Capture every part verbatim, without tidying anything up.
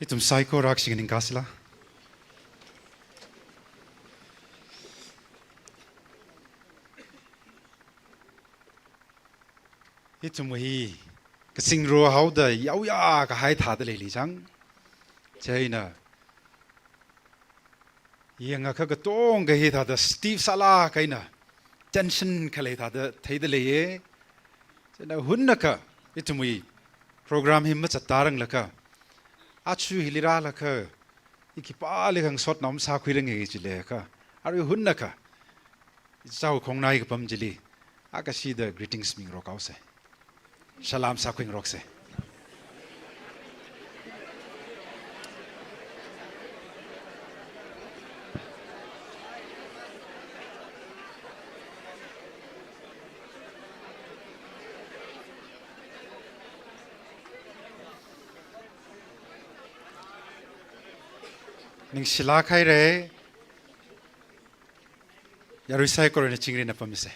Ithum saikora kashi nganingkasila. Ithum hi kazingro haoda yaoya kahai thāda leili chang. Chieina yangakha katonga hi thāda stiff sālāk eina tension khalei thāda theida leiya. Chieina hunnakha ithumwui program hi mazatta ranglaga, aja hili rālaga, i khipālikha ngasotnao masākhuiranga jilaga, arui hunnakha, ichao khongnai kapam chili, akashida greetings mingarok haosa. Salam sākhuingaroksa. Ningshilāk haira. Yarui saikorana chingri na pamisa.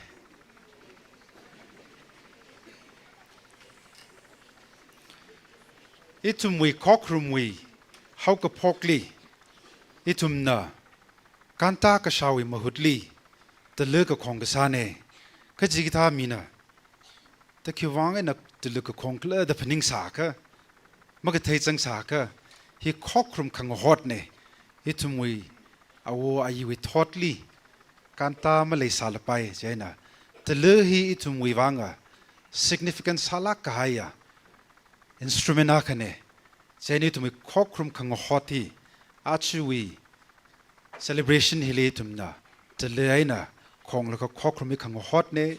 Ithumwui khokharumwui haokaphokli, ithumna kānta kashāwui mahutli tala kakhong kasāna. Kachikathā mina, ta khiwui vang eina tala kakhong khala da phaningsākha, makathei zangsākha, hi khokharum khangahotna. Ithumwui awo ayiwui thotli kānta maleisālapai, chieina tala hi ithumwui vanga significant sālāk kahaiya instrument akhana. Chieina ithumwui khokharum khangahot hi, ajawui celebration hili ithumna tala eina khonglaga khokharum hi khangahotna.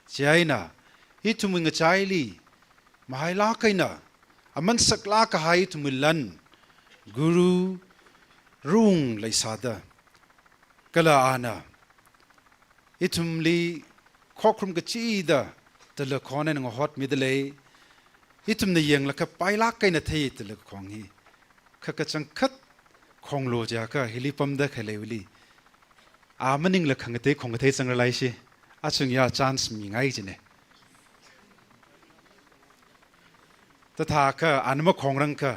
Chieina ithumwui ngachaili mahailāk eina aman saklāk kahai ithumwui lan Guru Rung leisāda, kala ana ithumli khokharum kachida tala khong eina ngahotmida lei. Ithumna yanglaga pailāk eina thei tala kakhong hi. Kha kachangkhat khonglo jiakha hili pamda khaleiwuili, a maningla khangatei khong kathei zangralaishi. Achungya chance mingai jina. Tathākha ana makhongrangkha,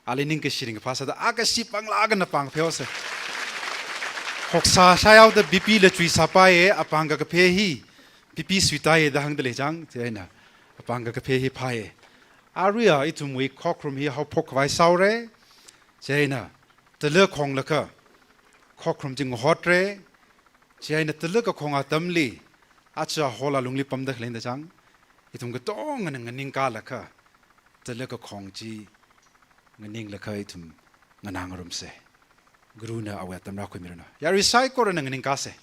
ali ningkashi ringkaphā sāda, a kashi panglāk eina pāngphei haosa. Khoksā shāihaoda B P la chuisāpaiya, apāng kakaphe hi B P suitāya da hāngda lei chang, chieina apāng kakaphe hi phāya. Aruiya ithumwui khokharum hi haophok khavai sāhaora. Chieina tala khonglaga khokharum chi ngahotra. Chieina tala kakhong atamli, aja hall alungli pamda khalei da chang, ithum katongana nganingkālaga tala kakhong chi nganinglaga ithum nganāngarumsa. Guruna awui atam rākhuimiranu. Yarui saikorana nganingkāsa.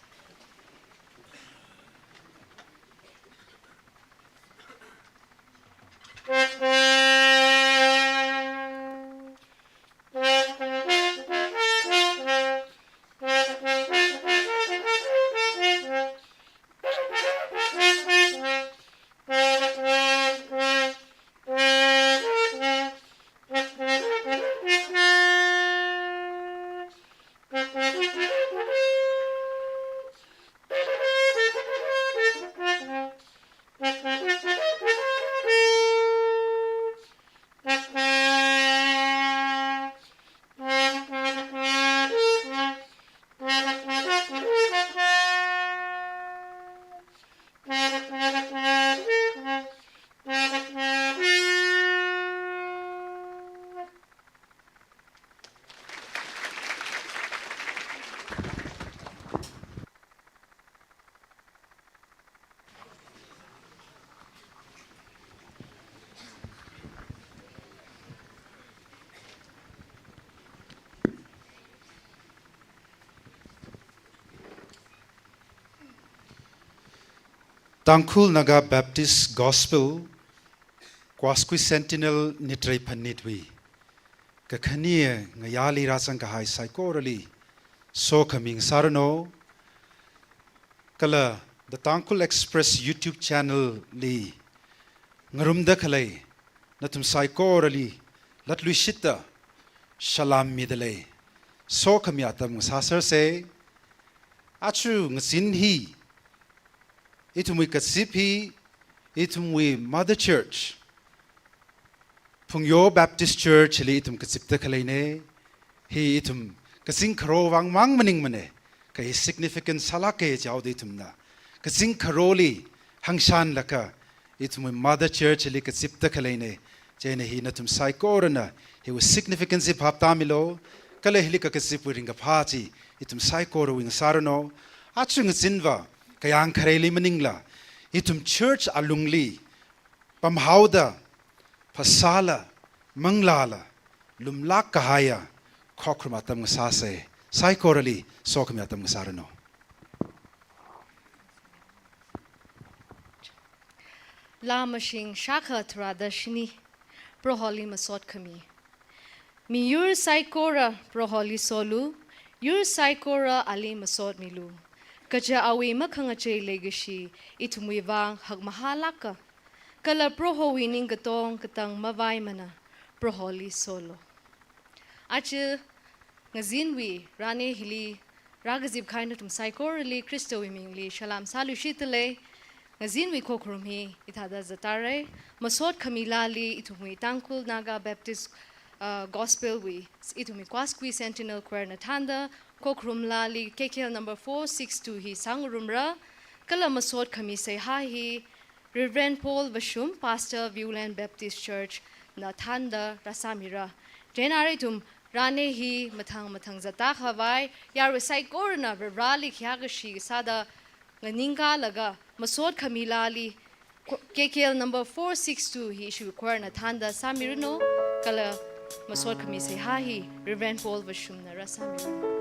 Tangkhul Naga Baptist Gospel Quasquicentennial Nitrei Phanitwui kakhane ngayāli rāzang kahai saikorali sokhami ngasāranu. Kala The Tangkhul Express YouTube channel li ngarumda khalei nathum saikorali latluishitta salam mida lei. Sokhami atam ngasāsersa. Aja ngazin hi, ithumwui kazip hi, ithumwui mother church Phungyo Baptist Church li ithum kazipda khaleina. Hi ithum kazing kharo vang mang maningmana. Kha hi significant sālāka jihaoda ithumna kazing kharoli hāngshānlaga ithumwui mother church li kazipda khaleina. Chieina hi nathum saikorana hiwui significance hi phap tāmilu. Kala hili kakazipwui ringkaphā chi ithum saikorawui ngasāranu. Aja ngazinva kayāng khareili maningla, ithum church alungli pamhaoda, phasāla, manglāla lumlāk kahaiya khokharum atam ngasāsa. Saikorali sokhami atam ngasāranu. Laa mashing shākha tharāda shini. Proholi masot khami. Miyur saikora Proholi solu, yur saikora ali masotmilu. Kaja awui makhangachei leikashi ithumwui vang hakmahālāka. Kala Prohowui ningkatong katang mavaimana, Proholi solu. Aja ngazinwui rane hili rākazip kahai nathum saikorali Khristawui mingli salam sāluishitdalei. Ngazinwui khokharum hi hithāda zattāra. Masot khami laali ithumwui Tangkhul Naga Baptist, uh, Gospel wui, ithumwui Kwaskui Sentinel Choir na thānda, khokharum laali K K L number four six two hi sāngarumra. Kala masot khami seihā hi Reverend Paul Vashum, Pastor, Viewland Baptist Church na thānda rāsāmira. Chieina ithum rane hi mathang mathang zattā khavai, yarui saikorana Vareli khayākashi sāda nganingkalaga masot khami laali K K L number four six two hi issue choir na thānda sāmiranu, kala masot khami seihā hi Reverend Paul Vashum na rāsāmiranu.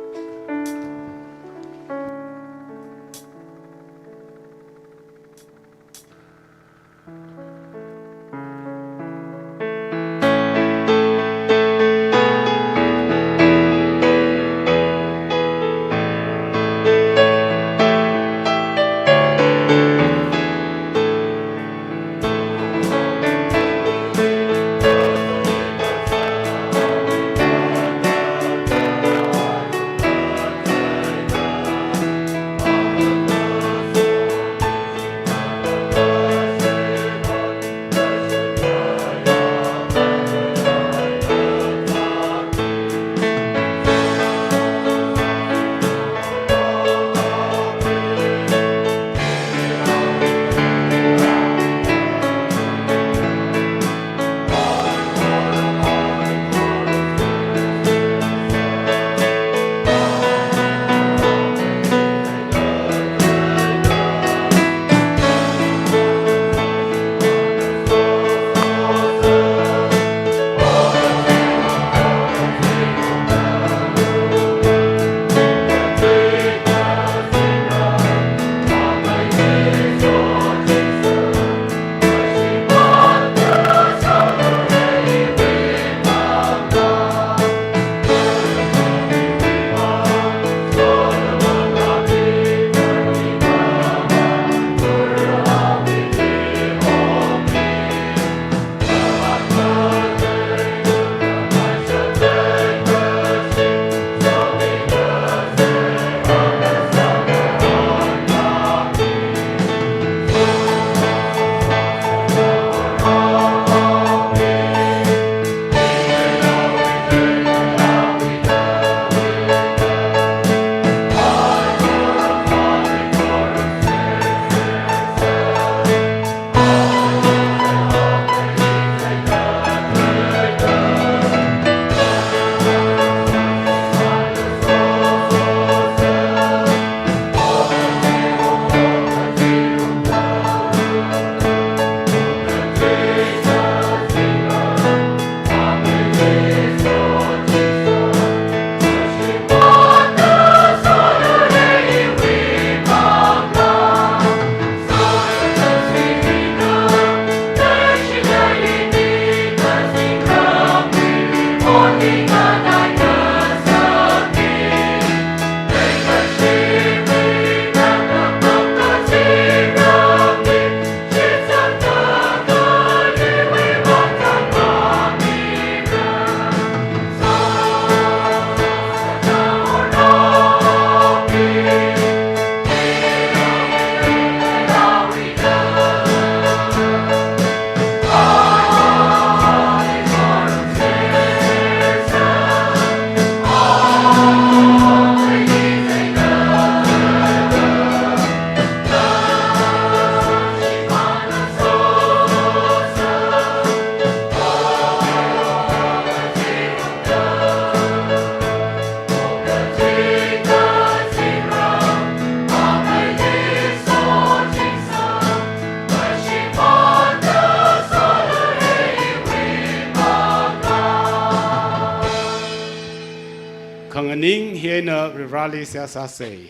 Rally seihā sāsei.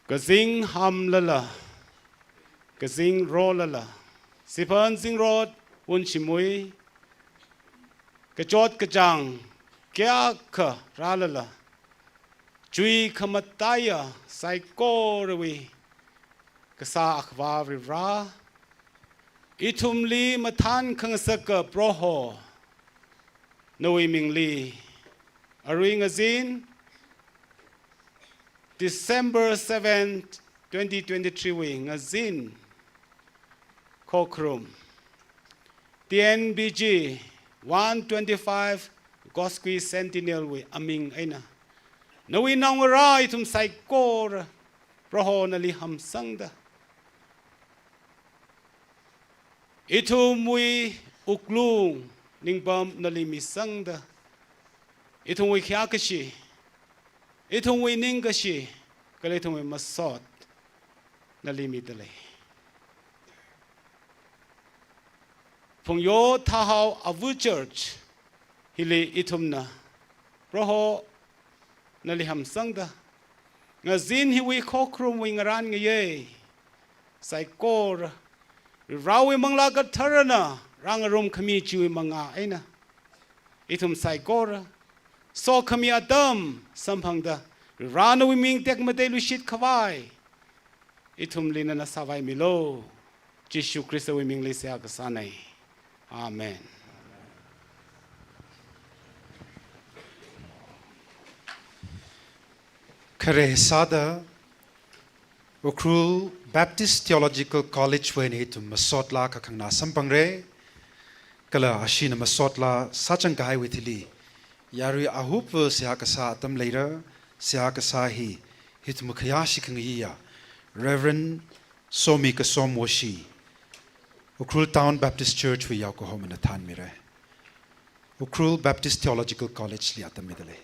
Kazing hamlala, kazing rolala, siphan zingrot unshimui, kachot kachāng kayākha rālala, chui khamataiya saikorawui kasā Akhava Varivara, ithumli mathān khangasaka Proho, nawui mingli, arui ngazin, December seventh, twenty twenty-three wui ngazin, khokharum, T N B G one twenty-five Goskui Centennial wui aming eina, nawui naongarā ithum saikora Proho nali hamsangda, ithumwui wuklung ningpam nali misangda, ithumwui khayākashi, ithumwui ningkashi, kala ithumwui masot nali midalei. Phungyo Thahao Avu Church hili ithumna Proho nali hamsangda, ngazin hiwui khokharumwui ngarān ngayei saikora, Varivarawui Manglā Katharana rāngarum khami chiwui mangā eina, ithum saikora sokhami atam samphangda, Varivara nawui ming tekmatei luishit khavai ithumli nana sāvaimilu. Jishu Khristawui mingli seihā kasānei. Amen. Khare sāda Ukhrul Baptist Theological College wui eina ithum masot laa kakhangna samphangra. Kala ashina masot laa sāchangkahaiwui thili, yarui ahupva seihā kasā atam leira. Seihā kasā hi, ithum khayāshi khangayiya Reverend Somi Kasom Woshi, Ukhrul Town Baptist Church wui yaokahomana thānmira. Ukhrul Baptist Theological College li atam midalei.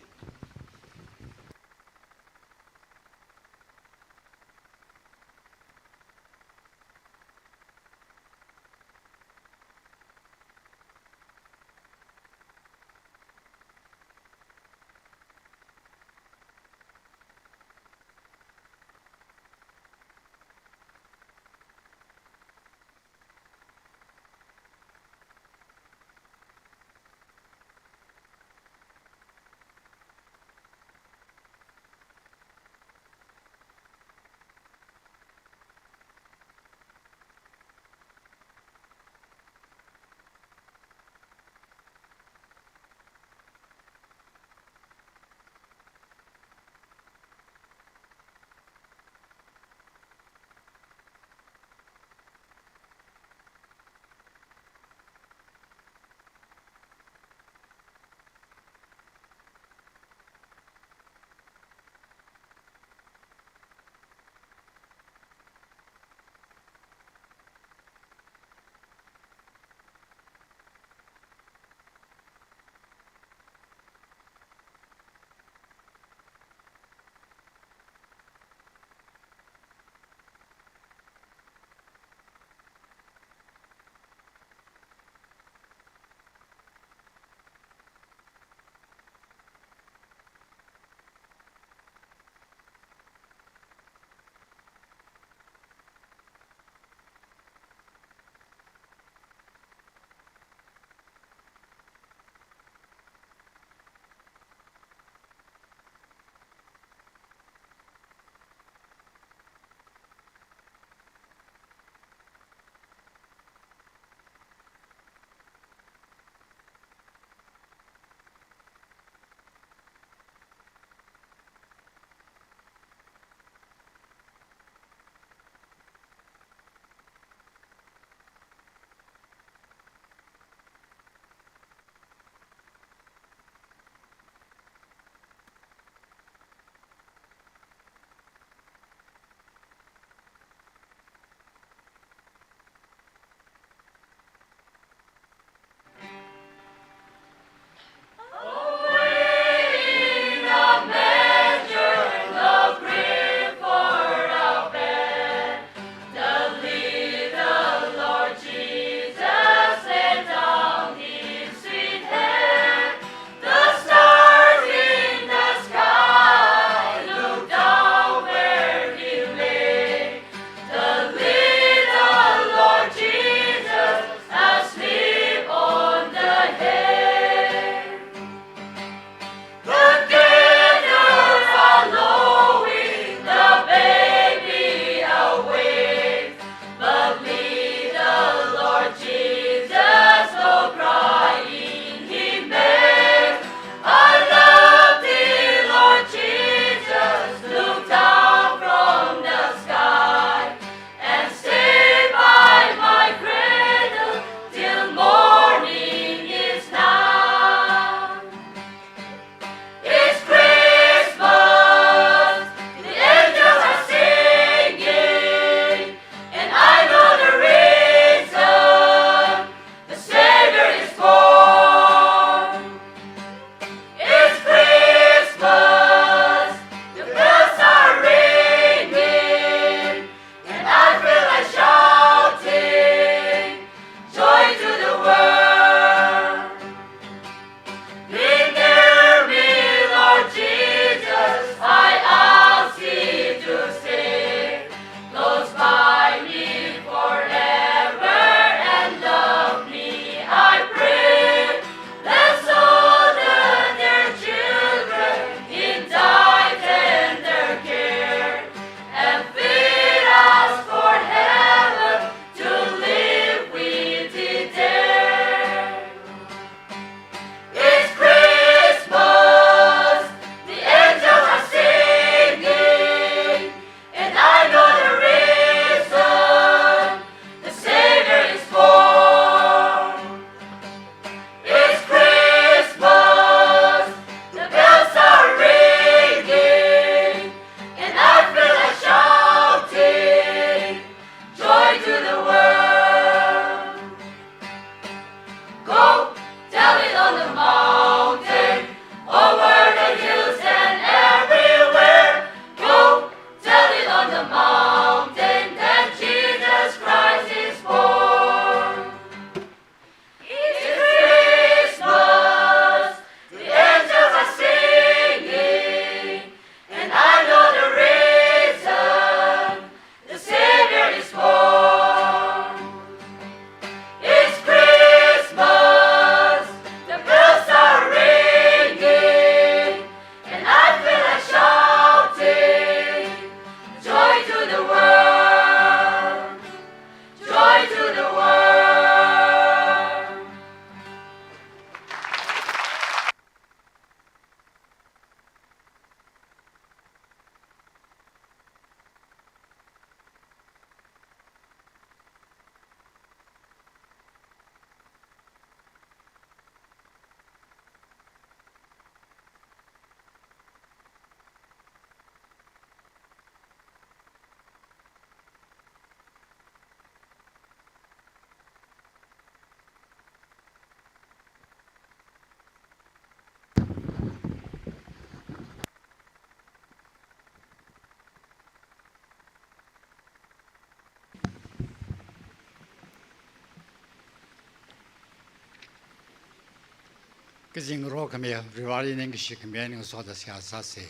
Kazing ngarokhami, Vareli ningkashi khami eina ngasoda seihā sāsa.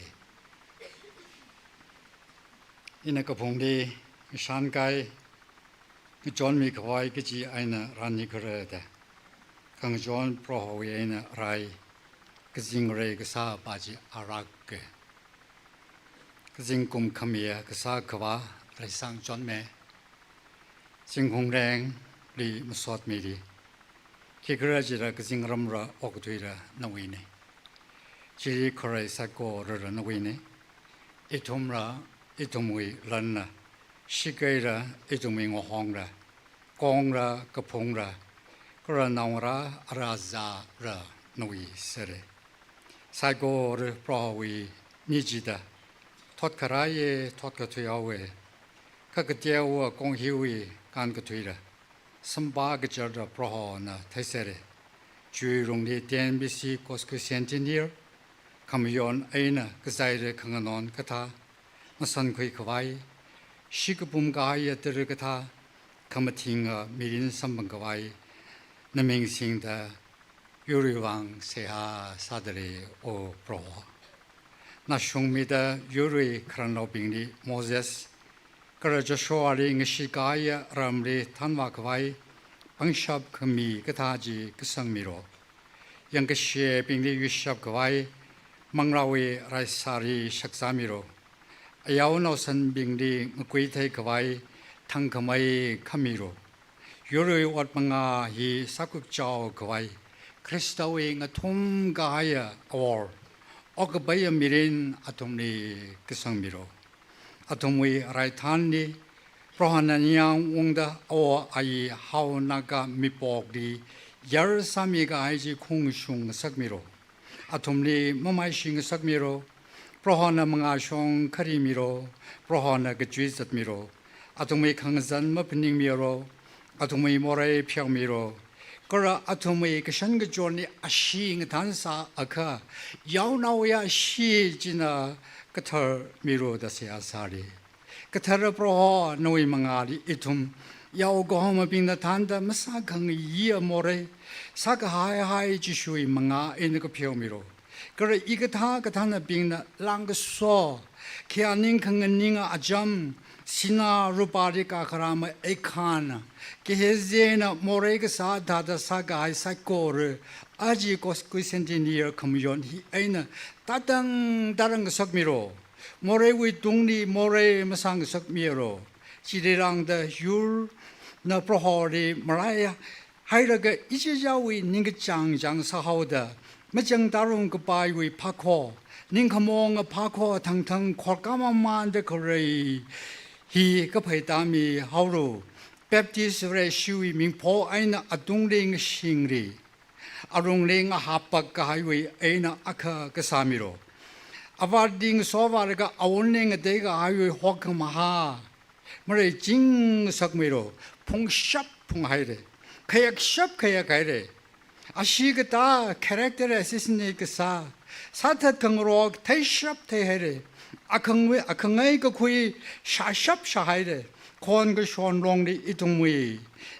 Ina kaphungli ngashankai, ngachonmi khavai kaji eina rāni kharada, khangachon Prohowui eina rai, kazing rai kasā pa chi arak ke. Kazing kum khamiya kasā khavā Reisang Chonme, zingkum rengli masotmili, khikhalajila kazing ramra okathuila nawuina. Chili kharei saikorala nawuina. Ithumla, ithumwui lanla, shikeila, ithumwui ngahongla, kongla, kaphungla, kala naongarā ara-azāla nawui sāra. Saikora Prohowui ni chida, thot kharāya, thot kathui haowa. Kha kateowa kong hiwui kānkathuila, samphā kacharda Prohona theisera. Chiwui lungli T N B C cos-, cosquicentennial khamayon eina kazaira khanganon kathā, masankhui khavai, shikapum kahaiya tara kathā, khamathingna mirin samphang khavai, naming singda yurwui vang seihā sādalei, O Proho. Nashungmida yurwui khararnaobingli Moses kala Joshuali ngashit kahaiya ramli thanvā khavai pangshap khami kathā chi kasangmilo. Yangkashebingli yuishap khavai manglāwui raisāli shakzāmilo. Ayao naosanbingli ngakuithei khavai thangkhamei khamilo. Yurwui ot mangā hi sākhuichao khavai Khristawui ngathum kahaiya awor, okkapaiya mirin athumli kasangmilo. Athumwui raithanli Prohona ningyāng ungda awo ayi hao Naga mipokli yar sāmi kahai chi khungshung ngasakmilo. Athumli mamaishi ngasakmilo. Prohona mangāshong kharimilo. Prohona kachui zatmilo. Athumwui khangazan maphaningmilo. Athumwui morei pheomilo. Kala athumwui kashan kachonli ashee ngathansā akha yaonaoya ashee china katharmilo da seihā sāra. Kathara Proho, nawui mangāli ithum yao kahomabingna thānda masākhangayiya morei sākahai hai Jishuwui mangā eina kapheomilo. Kala i kathā kathānabingna langkaso, khayā ning khanganinga acham, sinā rupāli kakharāma eikhana, Gehazi eina morei kasā thāda sākahai saikora aja cosquicentennial khamayon hi eina tātang tātang ngasakmilo. Moreiwui tungli morei masāngasakmilo. Chili lāngda yurna Proholi malai hailaga ichichāwui ningkachāng chāng sāhaoda, machang tārum kapaiwui phakho, ningkhamong phakho thangthang khorka mamanda khalei hi kaphei tāmi haolu. Baptist Vareshiwui mingpho eina atungli ngashingli, alungli ngahappak kahaiwui eina akha kasāmilo. Avātli ngasovālaga awunli ngatei kahaiwui hokkhamahā maleiching ngasakmilo. Phungshap phunghaira. Khayakshap khayakhaira. Ashee katā, character assassinate kasā, sāthat khangarok theishap theihaira. Akhangwui, akhangai kakhui shāshap shāhaira. Khon kashon longli ithumwui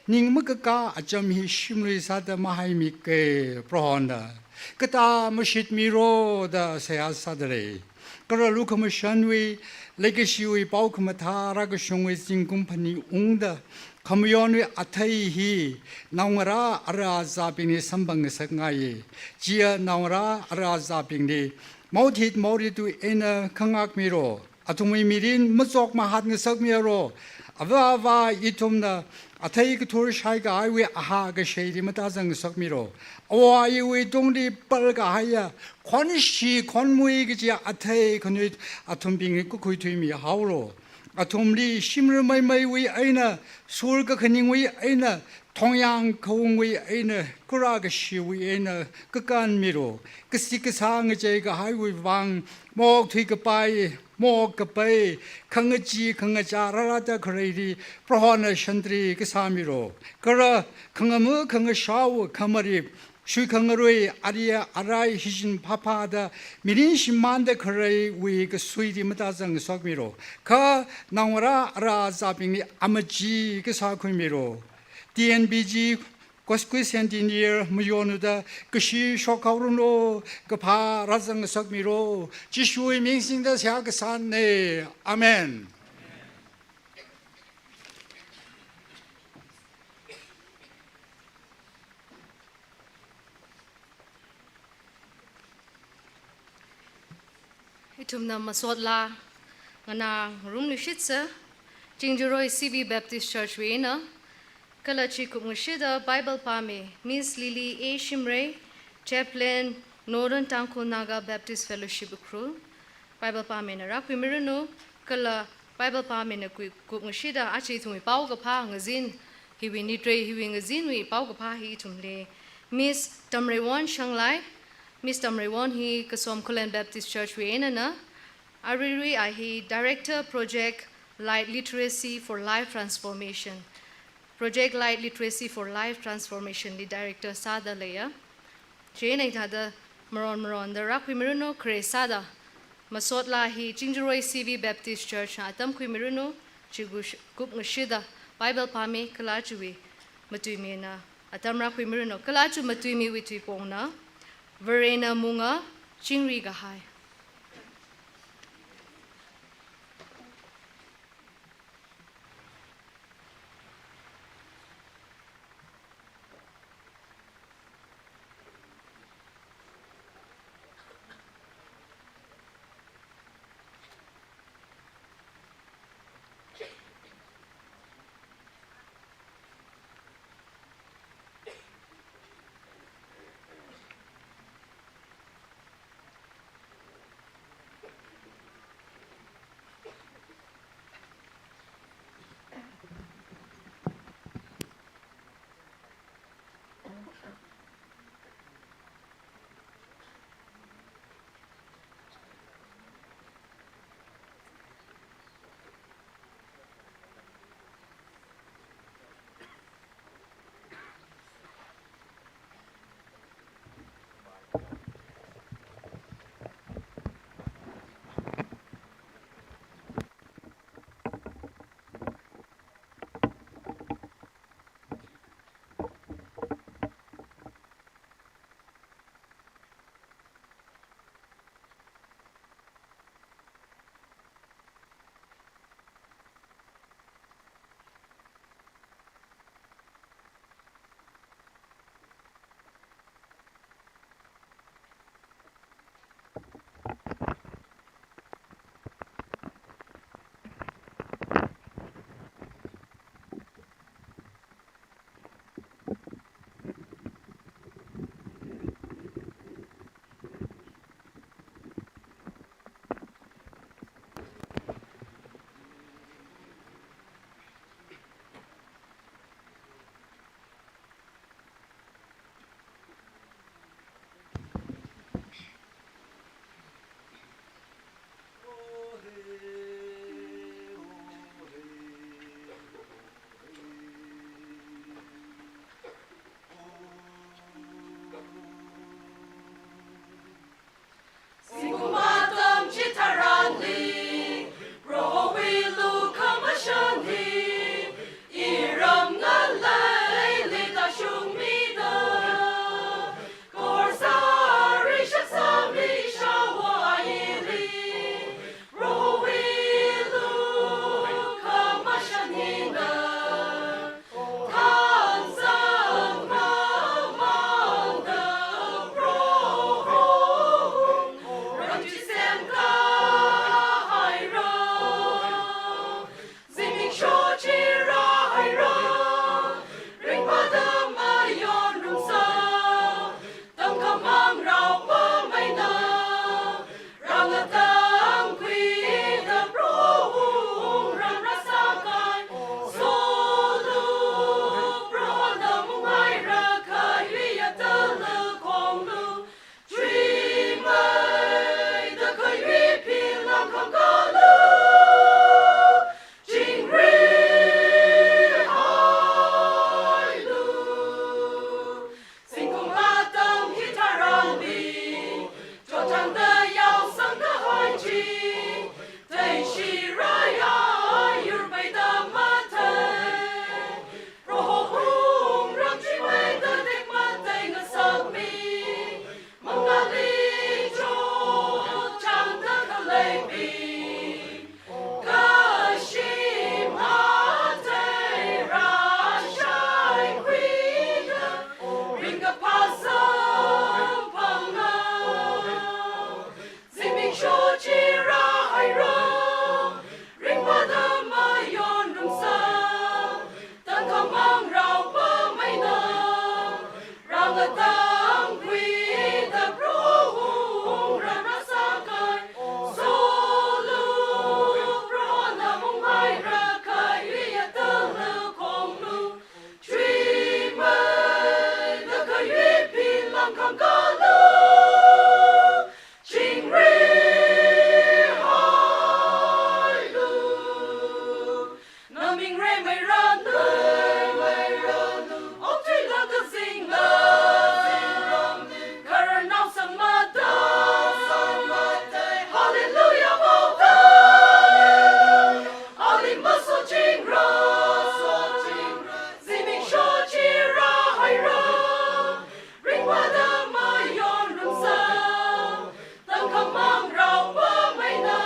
ning makakā acham hi shimlui sāda mahaimika, Prohona katā mashitmilo da seihā sādalei. Kala lukhamashanwui leikashiwui pao khamathā rākashungwui zingkum phani ungda, khamayonwui athei hi naongarā ara-azābingli samphang ngasakngai. Chiya naongarā ara-azābingli maothit maoritwui eina khangakmilo. Athumwui mirin machok mahat ngasakmilo. Avā avā ithumna athei kathur shaikahaiwui ahā kasheili matāzang ngasakmilo. Awo ayiwui tungli pal kahaiya khonshi khonmui kajiya athei khanuit athumbingli kakhuithuimi haolo. Athumli shimrā meimeiwui eina, sur kakhaningwui eina, thongyāng khaungwui eina, kura kashiwui eina kakānmilo. Kashik kashā ngachei kahaiwui vang, maokthui kapai, maok kapai, khangachee khangachā rārada khaleili Prohona shantri kasāmilo. Kala khangama khangashao khamarip, shuikhangarui, ariya arai hichin phāphāda mirin shimānda khaleiwui kasuili matāzang ngasakmilo. Kha naongarā ara-azābingli amachee kasākhuimilo. T N B G Quasquicentennial mayonwuida kashi shokhaoranu, kaphā rāzang ngasakmilu. Jishuwui ming singda seihā kasāna. Amen. Ithumna masot laa nganā ngarumluishitsa, Chingjaroi C B Baptist Church wui eina, kala chi kupngashida Bible pāmi Miss Lily A Shimray, Chaplain, Northern Tangkhul Naga Baptist Fellowship Ukhrul, Bible pāmina rākhuimiranu, kala Bible pāmina kui-, kupngashida aja ithumwui paokaphā ngazin, hiwui nitrei hiwui ngazinwui paokaphā hi ithumli Miss Tamreiwon Shanglai, Miss Tamreiwon hi Kasom Khullen Baptist Church wui einana, aruirui a hi Director Project Light Literacy for Life Transformation. Project Light Literacy for Life Transformation li Director sāda leiya. Chieina hithāda maron maronda rākhuimiranu, khare sāda masot laa hi Chingjaroi C B Baptist Church na atamkhuimiranu, chi kush-, kupngashida Bible pāmi kala chiwui matuimina atam rākhuimiranu, kala chi matuimiwui tuipongna, Varena munga, chingri kahai. Sochingra, sochingra, zimiksho chira haira, ringwada mayon rumsa, tangkhamang rauwa maina,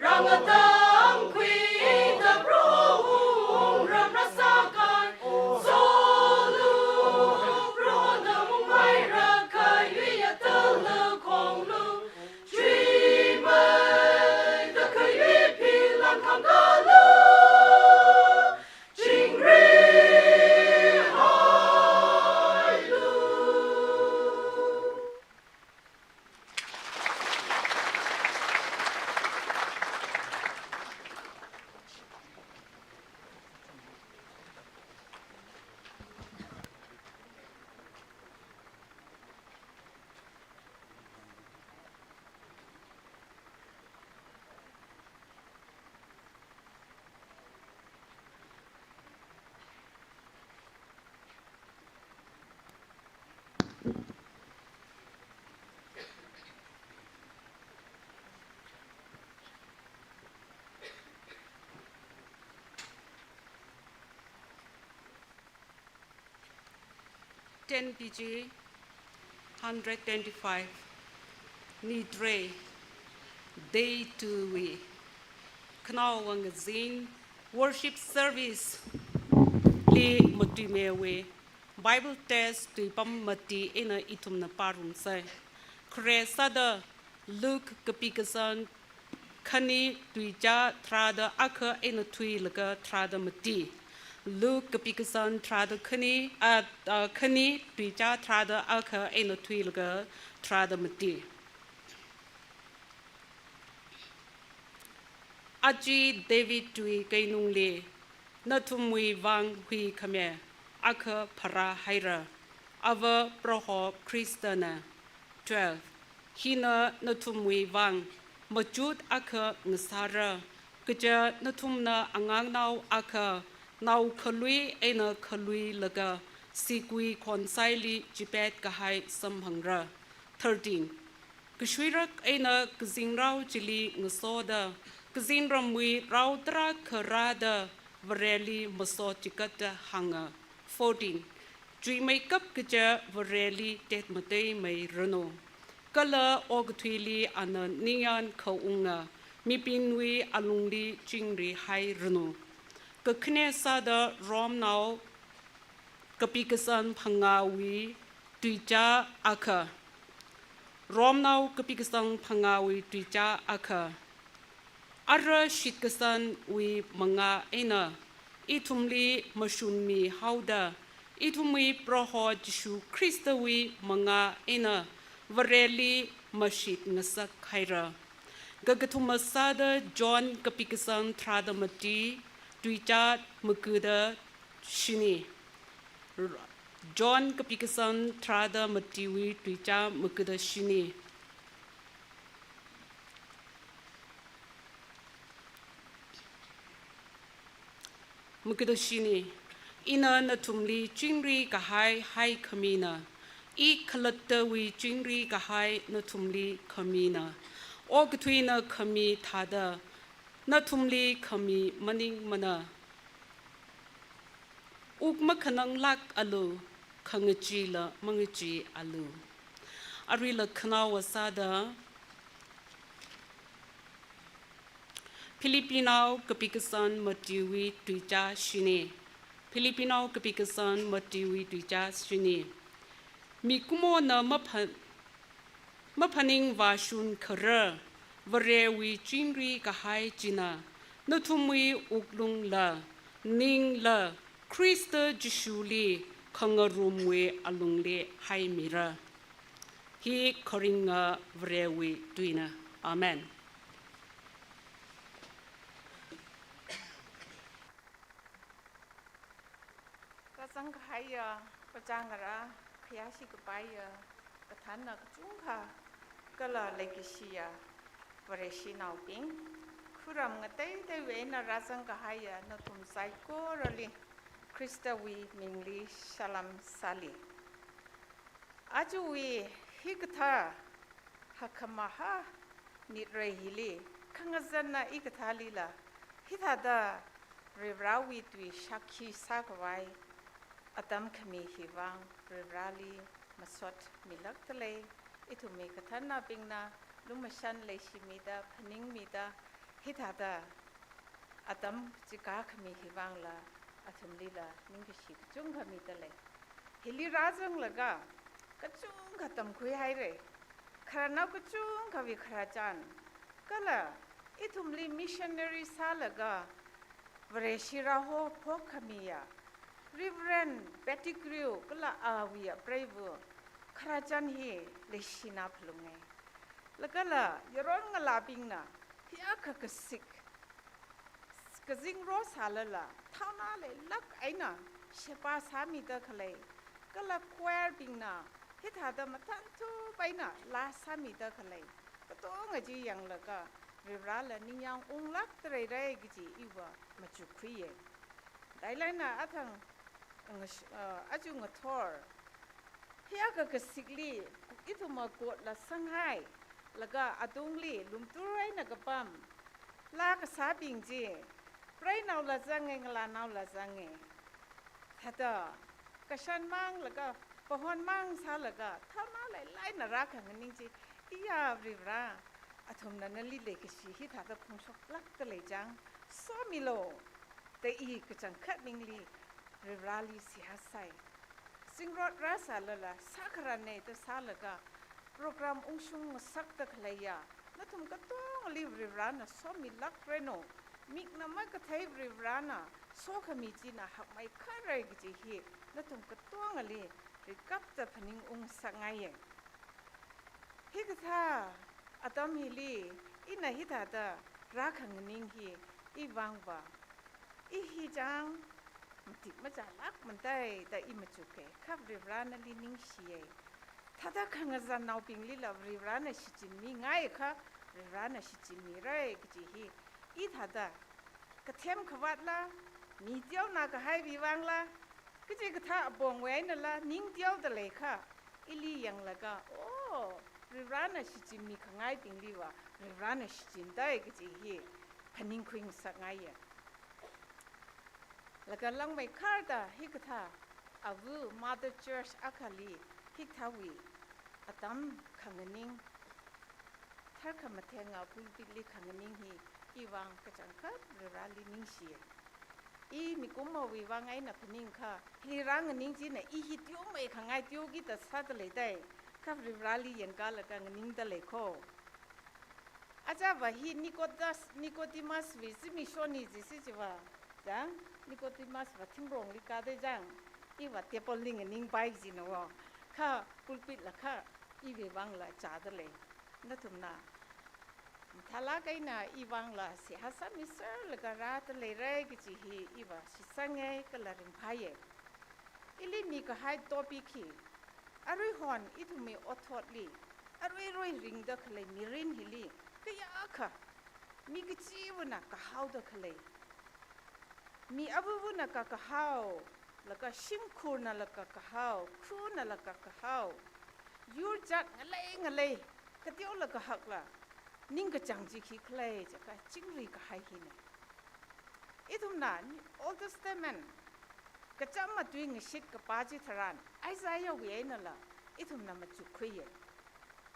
rangatang khuida Proho wungram rasakai, solu, Prohona mungmai rakai, yuiyatala khonglu, chuimai, da kayuipi langkang kala, chingri hailu. Ten P G hundred twenty-five, Nidre, Day two wui, Khanaowa Ngazin, Worship Service li matuimeiwui, Bible Text tuipam mati eina ithumna pārumsai. Khare sāda Luke kapi kasan khani tuicha tharāda akha eina thuilaga tharāda mati. Luke kapi kasan tharāda khani, a, a, khani tuicha tharāda akha eina thuilaga tharāda mati. Aja David tui keinungli, nathumwui vang huikhame akha pharāhaira, ava Proho Khristana. Twelve. Hina nathumwui vang machut akha ngasāra, kaja nathumna angangnao akha nao khalui eina khaluilaga sigui khonsaili chipet kahai samphangra. Thirteen. Kashuirak eina kazingrao chili ngasoda, kazingramwui rao tarākha rāda Vareli maso chikatda hānga. Fourteen. Chuimeikap kaja Vareli tetmateimeiranu, kala okathuili ana ningyān khaunga, mibingwui alungli chingri hairanu. Kakhane sāda Romnao kapi kasan phangāwui tuicha akha. Romnao kapi kasan phangāwui tuicha akha. Ara shitkasanwui mangā eina ithumli mashunmihaoda, ithumwui Proho Jishu Khristawui mangā eina Vareli mashit ngasak haira. Kakathuma sāda John kapi kasan tharāda mati, tuicha magada shini. John kapi kasan tharāda matiwui tuicha magada shini. Magada shini. Ina nathumli chingri kahai haikhamina. I khalattawui chingri kahai nathumli khamina. Okathuina khami thāda nathumli khami maningmana. Wuk makhananglāk alu, khangachila mangachi alu. Aruila khanaowa sāda Philippinao kapi kasan matiwui tuicha shini. Philippinao kapi kasan matiwui tuicha shini. Mikumona mapha- maphaning vāshun kharar, Varewui chingri kahai china, nathumwui wuklungla, ningla, Khrista Jishuli khangarumwui alungli haimira. Hi kharinga Varewui tuina. Amen. Rāzang kahaiya, pachāngara, khayāshi kapaiya, kathānna kachungkha, kala leikashiya, Vareshinaobing, khuram ngateiteiwui eina rāzang kahaiya, nathum saikorali, Khristawui mingli salam sāli. Ajawui hikathā hakkhamahā Nidre hili, khangazanna ikathālila, Hithāda Varivarāwui tui shākhi sākhavai atam khami hivang Varivarāli masot milākda lei. Ithumwui kathānnabingna lumashan leishimida, phaningmida, hithāda atam chika khami hivangla athumlila ningkashi kachungkha mida lei. Hili rāzanglaga kachungkha tamkhui haira. Khararnao kachungkhawui khararchan, kala ithumli missionary sālaga Vareshi rāhophok khamiya Reverend Pettigrew kala awui apreiva khararchan hi leishina phalunga. Lākala yaron ngalābingna hiyākha kasik, kazingro sālala thaona leilāk eina sheba sāmida khalei, kala choir bingna hithāda mathānthup eina laa sāmida khalei, katonga chi yanglaga Varivarāla ningyāng unglākda leira kaji iva machukkhuiya. Dailaina athang ngash-, ah, aja ngathor hiyākha kasikli ithumva kotla sanghai, laga atungli lumtur eina kapam laa kasābing chi, preinaola zanga, ngalānaola zanga. Thāda kashan mang laga pahon mang sālaga thaona leilāk eina rākhanganing chi, iya Varivarā, athumna nali leikashi hithāda phongshoklākda lei chang, somilu da i kachangkhat ningli Varivarāli seihā sai. Zingrot rāsālala sākhararna da sālaga program ungshung ngasakda khaleiya nathum katongali Varivarāna somilākranu. Mikna makathei Varivarāna sokhami china hakmeikharra kaji hi nathum katongali rikapta phaningung ngasakngaiya. Hikathā atam hili ina hithāda rākhanganing hi ivangva, i hi chang matik machālākmandai da i machuka, kha Varivarā nali ningshiya. Thāda khangazannaobinglila Varivarāna shichinmingai kha, Varivarāna shichinmira kaji hi i thāda kathem khavātla, mi teonao kahaiwui vangla, kachikathā apongwui einala ning teoda lei kha, ili yanglaga, oh, Varivarāna shichinmi khangaibingliva Varivarāna shichindai kaji hi phaningkhui ngasakngaiya. Laga langmeikharda hikathā ava Mother Church akhali hikathāwui atam khanganing, tharkhamathenga pulpit li khanganing hi ivang kachangkhat Varivarāli ningshiya. I mikumowui vang eina phaningkha, hili rānganing china i hi teomei khangai teokida sāda leidai, kha Varivarāli yangkalaga nganingda lei kho. Ajava hi Nicodemus, Nicodemus wui zimiksho ni jisi chiva, chang, Nicodemus va thingrongli kādai chang, iva table li nganingpai jina wo, kha pulpit la kha iwui vangla chāda lei. Nathumna mathālāk eina ivangla seihā sāmiserlaga rāda leira kaji hi iva shitsanga kala ringphāya. Ili mikahai topic hi, aruihon ithumwui othotli aruirui ringda khalei mirin hili kayākha mi kachivana kahaoda khalei, mi avavana kakahao, laga shimkhurnala kakahao, khunala kakahao, yur jat ngalei ngalei kateola kahakla ningkachāng chi khikhala jiakha chingri kahai hina. Ithumna Old Testament kachām matui ngashit kapā chitharan Isaiah wui einala ithumna machukkhuiya.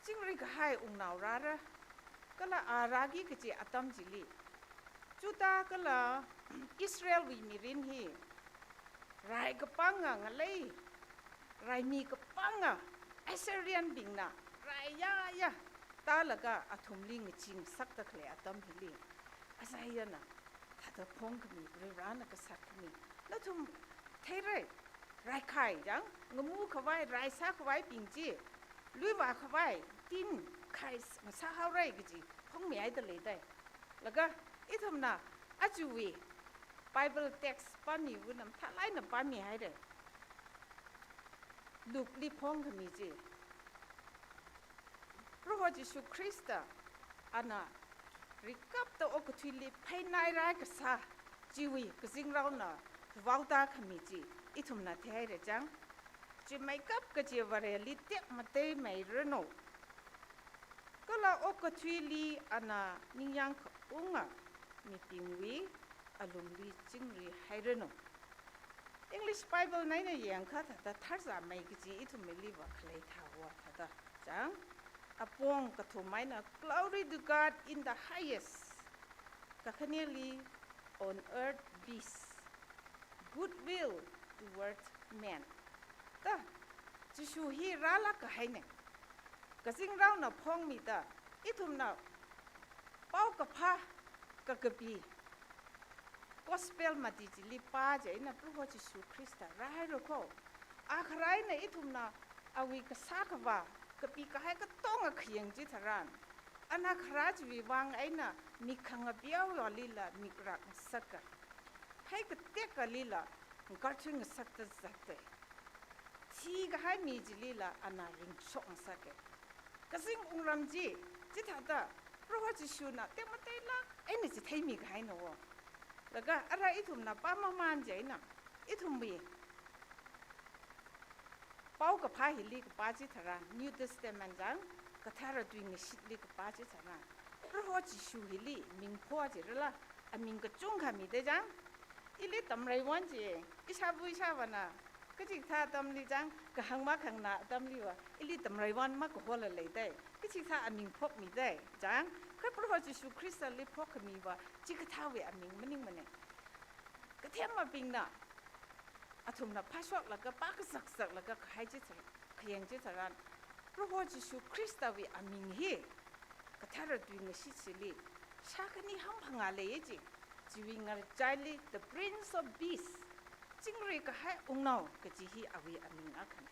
Chingri kahai wungnao rāra, kala a rāki kachi atam chili Judah kala Israel wui mirin hi rai kapanga ngalei, raimi kapanga Assyrian bingna rai yāyā tālaga athumli ngachee ngasakda khalei atam hili Isaiah na thāda phongkhami, Varivarāna kasat khami, nathum theira, rai khai chang, ngamu khavai, rai sākhavaibing chi, lui vākhavai, tin khai s-, ngasāhaora kaji phongmihaida leidai. Laga ithumna ajawui Bible text pāmiwui nam thalai na pāmihaira. Luke li phongkhami chi, Proho Jishu Khrista ana rikapta okathuili phainai rai kasā chiwui kazingraona vaoda khami chi ithumna theihaira chang. Chimeikap kachi Vareli tekmateimeiranu. Kala okathuili ana ningyāng khaunga mibingwui alungli chingri hairanu. English Bible na eina yangkha thāda tharzāmei kaji ithum miliva khalei thāhaowa thāda chang. Apong kathum eina, "Glory to God in the highest. Kakhaneli on earth peace, goodwill towards men." Da, Jishu hi rālāk kahaina. Kazingraona phongmida, ithumna paokaphā kakapi, gospel mati chili pā chieina Proho Jishu Khrista rāhaira kho. A kharā eina ithumna awui kasā khavā, kapi kahai katonga khayang chitharan, ana kharā chiwui vang eina mik khangapeowa lila mik rāngasaka, phei katekka lila ngakarthui ngasakta zatta. Thikahai mi chilila ana ringshok ngasaka. Kazing wungram chi, chithāda Proho Jishuna tekmateilāk eina chitheimi kahaina wo. Laga ara ithumna pāmamān chieina, ithumwui paokaphā hili kapā chitharan, New Testament chang, Kathara Tui ngashitli kapā chitharan, Proho Jishu hili ming pho chirala, aming kachungkha mida chang. Ili tamreiwon chi, ishāva ishāvāna kachikathā atamli chang, kahāng makhangna atamliva ili tamreiwon makahola leida, kachikathā aming phokmida chang. Kha Proho Jishu Khristali phokhamiva chikathāwui aming maningmana. Kathemabingna, athumna phāshoklaga, pā kazakzaklaga kahai chithar-, khayang chitharan, Proho Jishu Khristawui aming hi Kathara Tui ngashit chili shākhani hangphangā leiya chi, chiwui ngachaili The Prince of Peace, chingri kahai wungnao kaji hi awui aming akhana.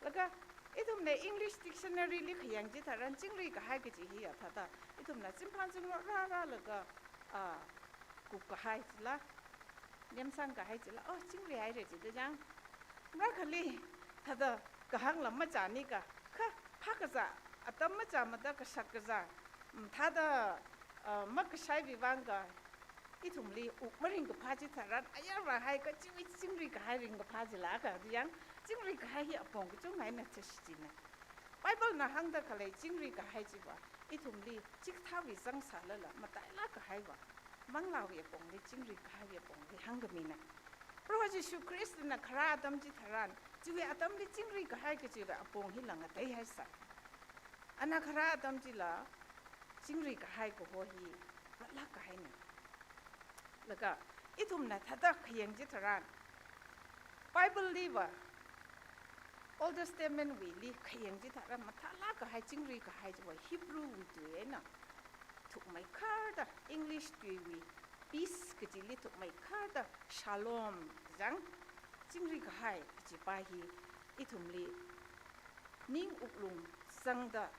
Laga ithumna English dictionary li khayang chitharan chingri kahai kaji hiya thāda, ithumna chimphan chinglo rārālaga, ah, kup kahai chila, nemsang kahai chila, oh, chingri haira jida chang. Marakhali thāda kahāngla machānika, kha phākazā atam machāmada kashak kazā, mm, thāda, ah, makashaiwui vangva ithumli wuk maringkaphā chitharan, ayar rāhai kachiwui chingri kahai ringkaphā chila kha, di chang, chingri kahai hi apong kachungkha eina thāshi china. Bible na hāngda khalei chingri kahai chiva, ithumli chikathāwui zangsālala matailāk kahaiva, manglāwui apongli, chingri kahaiwui apongli hāngkhamina. Proho Jishu Khristana kharā atam chitharan, chiwui atamli chingri kahai kachiwui apong hila ngateihaisai. Ana kharā atam chila chingri kahai kaho hi matlāk kahaina. Laga ithumna thāda khayang chitharan, Bible liva, Old Testament wuili khayang chitharan mathālāk kahai chingri kahai chiva Hebrew wui tui eina thukmeikharda, English tuiwui peace kachili thukmeikharda shalom chang, chingri kahai kachi pā hi ithumli ning wuklung zangda,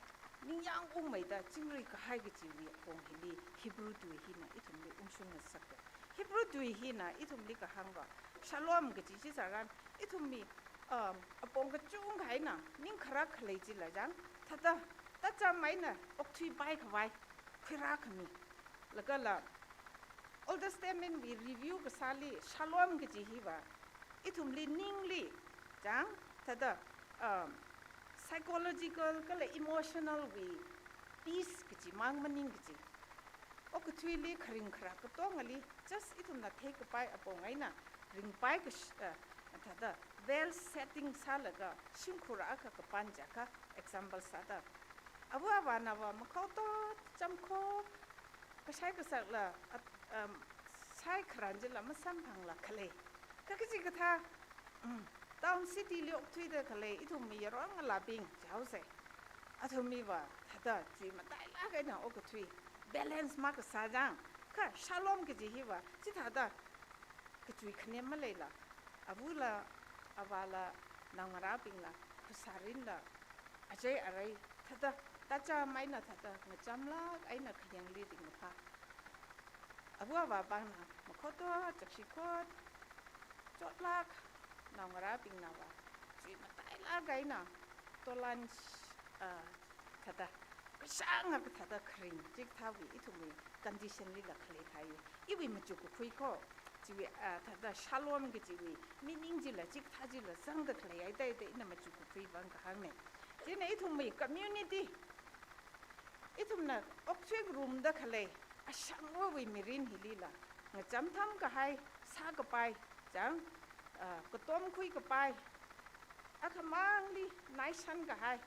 ningyāng ungmeida chingri kahai kachiwui apong hili Hebrew tui hina ithumli ungshung ngasaka. Hebrew tui hina ithumli kahāngva, shalom kachi chitharan, ithumwui, um, apong kachungkha eina ning kharā khalei chila chang, thāda, tacham eina okthuipai khavai khuirā khami. Lagala Old Testament wui review kasāli shalom kachi hiva ithumli ningli chang, thāda, um, psychological kala emotional wui peace kachi mang maning kachi. Okathuili kharing kharā katongali, just ithumna theikapai apong eina ringpai kash-, uh, thāda, well setting sālaga shimkhur akha kapan jiakha, example sāda, ava avānava makhao tot, chāmkho, kashai kasakla, at-, um, shai kharan chila masamphangla khalei. Kha kachikathā, um, town city li okthuida khalei ithumwui yaron ngalābing jihaosei. Athumwuiva thāda chui matailāk eina okathui balance makasā chang. Kha shalom kaji hiva chithāda kachui khanem maleila, avula, avāla, naongarābingla, phasārinla, achei arei thāda, tacham eina thāda ngachamlāk eina khayangli ringkaphā. Ava avābingna makhao tot, chakshi khot, chotlāk, naongarābingnava chui matailāk eina tolan, ah, thāda, kashāng akha thāda kharing, chikathāwui ithumwui condition lila khalei thai. Iwui machuk kakhui kho, chiwui, ah, thāda shalom kajiwui meaning chila, chikathā chila zangda khalei haida da ina machuk kakhui vang kahāngna. Chieina ithumwui community, ithumna okthui ngarumda khalei, Shangwawui mirin hilila, ngacham tham kahai, sākapai, chang, ah, katom khuikapai, akhamangli naishan kahai,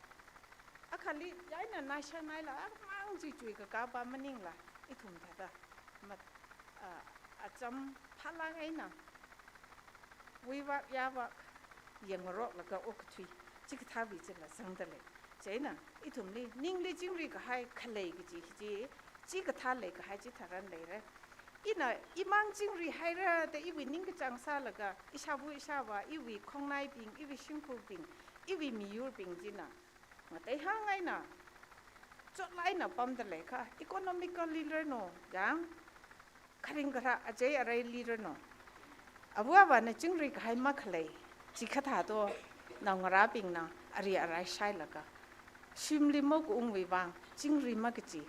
akhali yaina naishan haila, akhamang chi chuikakapa maningla, ithum thāda, mat, ah, acham phalang eina, wuivak yavak, yangngaroklaga okathui, chikathāwui chila zangda lei. Chieina, ithumli, ningli chingri kahai khalei kaji hi chi, chikathā lei kahai chitharan leira. Ina, imang chingri haira da iwui ningkachāng sālaga, ishāva ishāvā, iwui khongnaibing, iwui shimkhurbing, iwui miyurbing china, ngateihāng eina, chotla eina pamda leikha, economically rano, chang, kharing kharā achei areili rano. Ava avāna chingri kahai makhalei, chikathā to, naongarābingna, ari arai shailaga, shimli makaungwui vang, chingri makachi.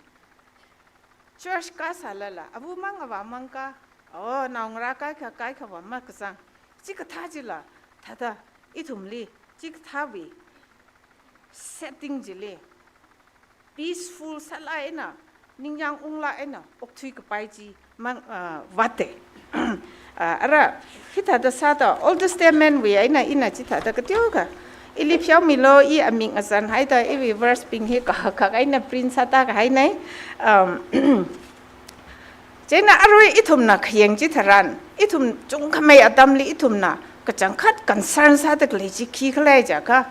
Church kasālala, avamang avāmang ka, oh, naongarā kaikha kaikhava makazang. Chikathā chila, thāda, ithumli, chikathāwui setting chili, peaceful sāla eina, ningyāng ungla eina, okthui kapai chi mang, ah, vāte. Ah, ara, hithāda sāda, Old Testament wui eina ina chithāda kateokha, ili pheomilu, i amik ngazan haida, iwui verse bing hi kahak kahak eina print sāda kahainei. Um, chieina arui ithumna khayang chitharan, ithum chungkhamei atamli ithumna kachangkhat concern sāda khalei chi khikhala jiakha,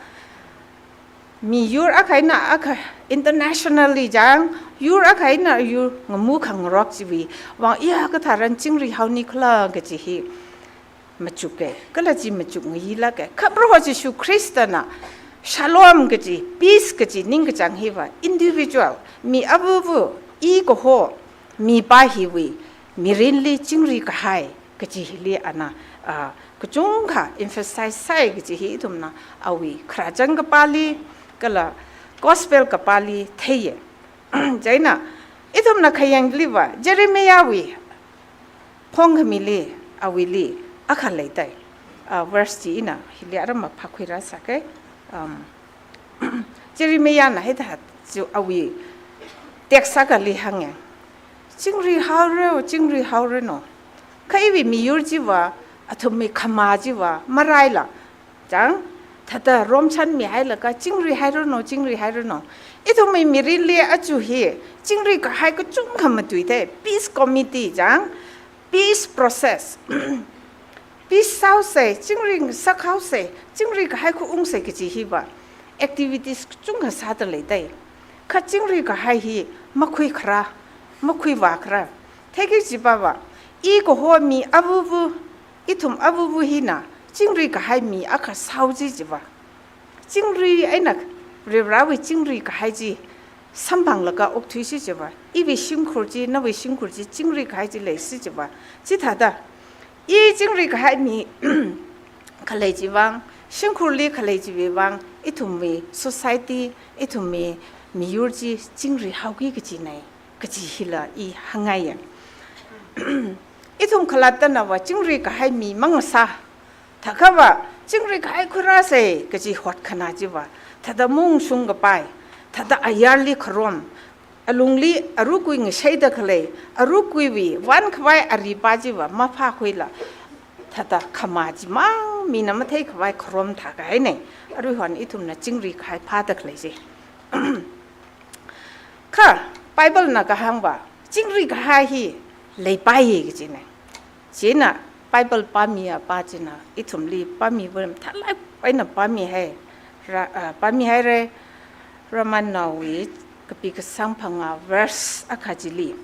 miyur akha eina akha internationally chang, yur akha eina yur ngamu khangarok chiwui vang iya katharan chingri haoni khala kaji hi machuke, kala chi machuk ngayilake. Kha Proho Jishu Khristana shalom kaji, peace kaji ningkachāng hiva individual, mi avuvu, i kaho, mipā hiwui mirinli chingri kahai kaji hili ana, ah, kachungkha emphasize sāi kaji hi ithumna awui khararchān kapāli, kala gospel kapāli theiye. Chieina, ithumna khayangli va, Jeremiahwui phongkhamili, awuili, akha leitai. Ah, verse chi ina, hili ara maphākhuirāsake. Um, Jeremiahna hithā chu awui text akhali hānge. Chingri haora, chingri haoranu. Kha iwui miyur chiva, athumwui khamā chiva, maraila. Chang, thāda romchanmi hailaga, chingri hairanu, chingri hairanu. Ithumwui mirinli aja hi, chingri kahai kachungkha matuite, peace committee chang, peace process. Peace sāhaose, chingri sākhaose, chingri kahai khuiungse kaji hiva, activities kachungkha sāda leite. Kha chingri kahai hi, makhuikharā, makhuivākharā. Theiki jipava, i kaho mi avuvu, ithum avuvu hina, chingri kahai mi akha sāhaoji jiva. Chingri eina Varivarāwui chingri kahai chi samphanglaga okthuisi jiva. Iwui shimkhur chi, nawui shimkhur chi, chingri kahai chi leisi jiva. Chithāda, i chingri kahai mi khalei chiwui vang, shimkhurli khalei chiwui vang, ithumwui society, ithumwui miyur chi chingri haoki kajinei, kaji hila i hāngngaiye. Ithum khalattana va chingri kahai mi mangasā. Thākhava, chingri kahai khuirāse, kaji hotkhana chiva. Thāda mungshung kapai. Thāda ayarli kharom. Alungli arukui ngashaida khalei. Arukuiwui, vānkhavai aripā chiva, maphākhuila. Thāda khamā chimang, mina matheikhavai kharom thākahainei. Aruihon ithumna chingri kahai phāda khalei chi. Kha, Biblena kahāngva, chingri kahai hi leipaiye kajinei. Chieina Bible pāmiya pā china, ithumli pāmiva mathālāk eina pāmihai, ra-, ah, pāmihaire, Romannaowui kapi kasang phangā verse akha chili.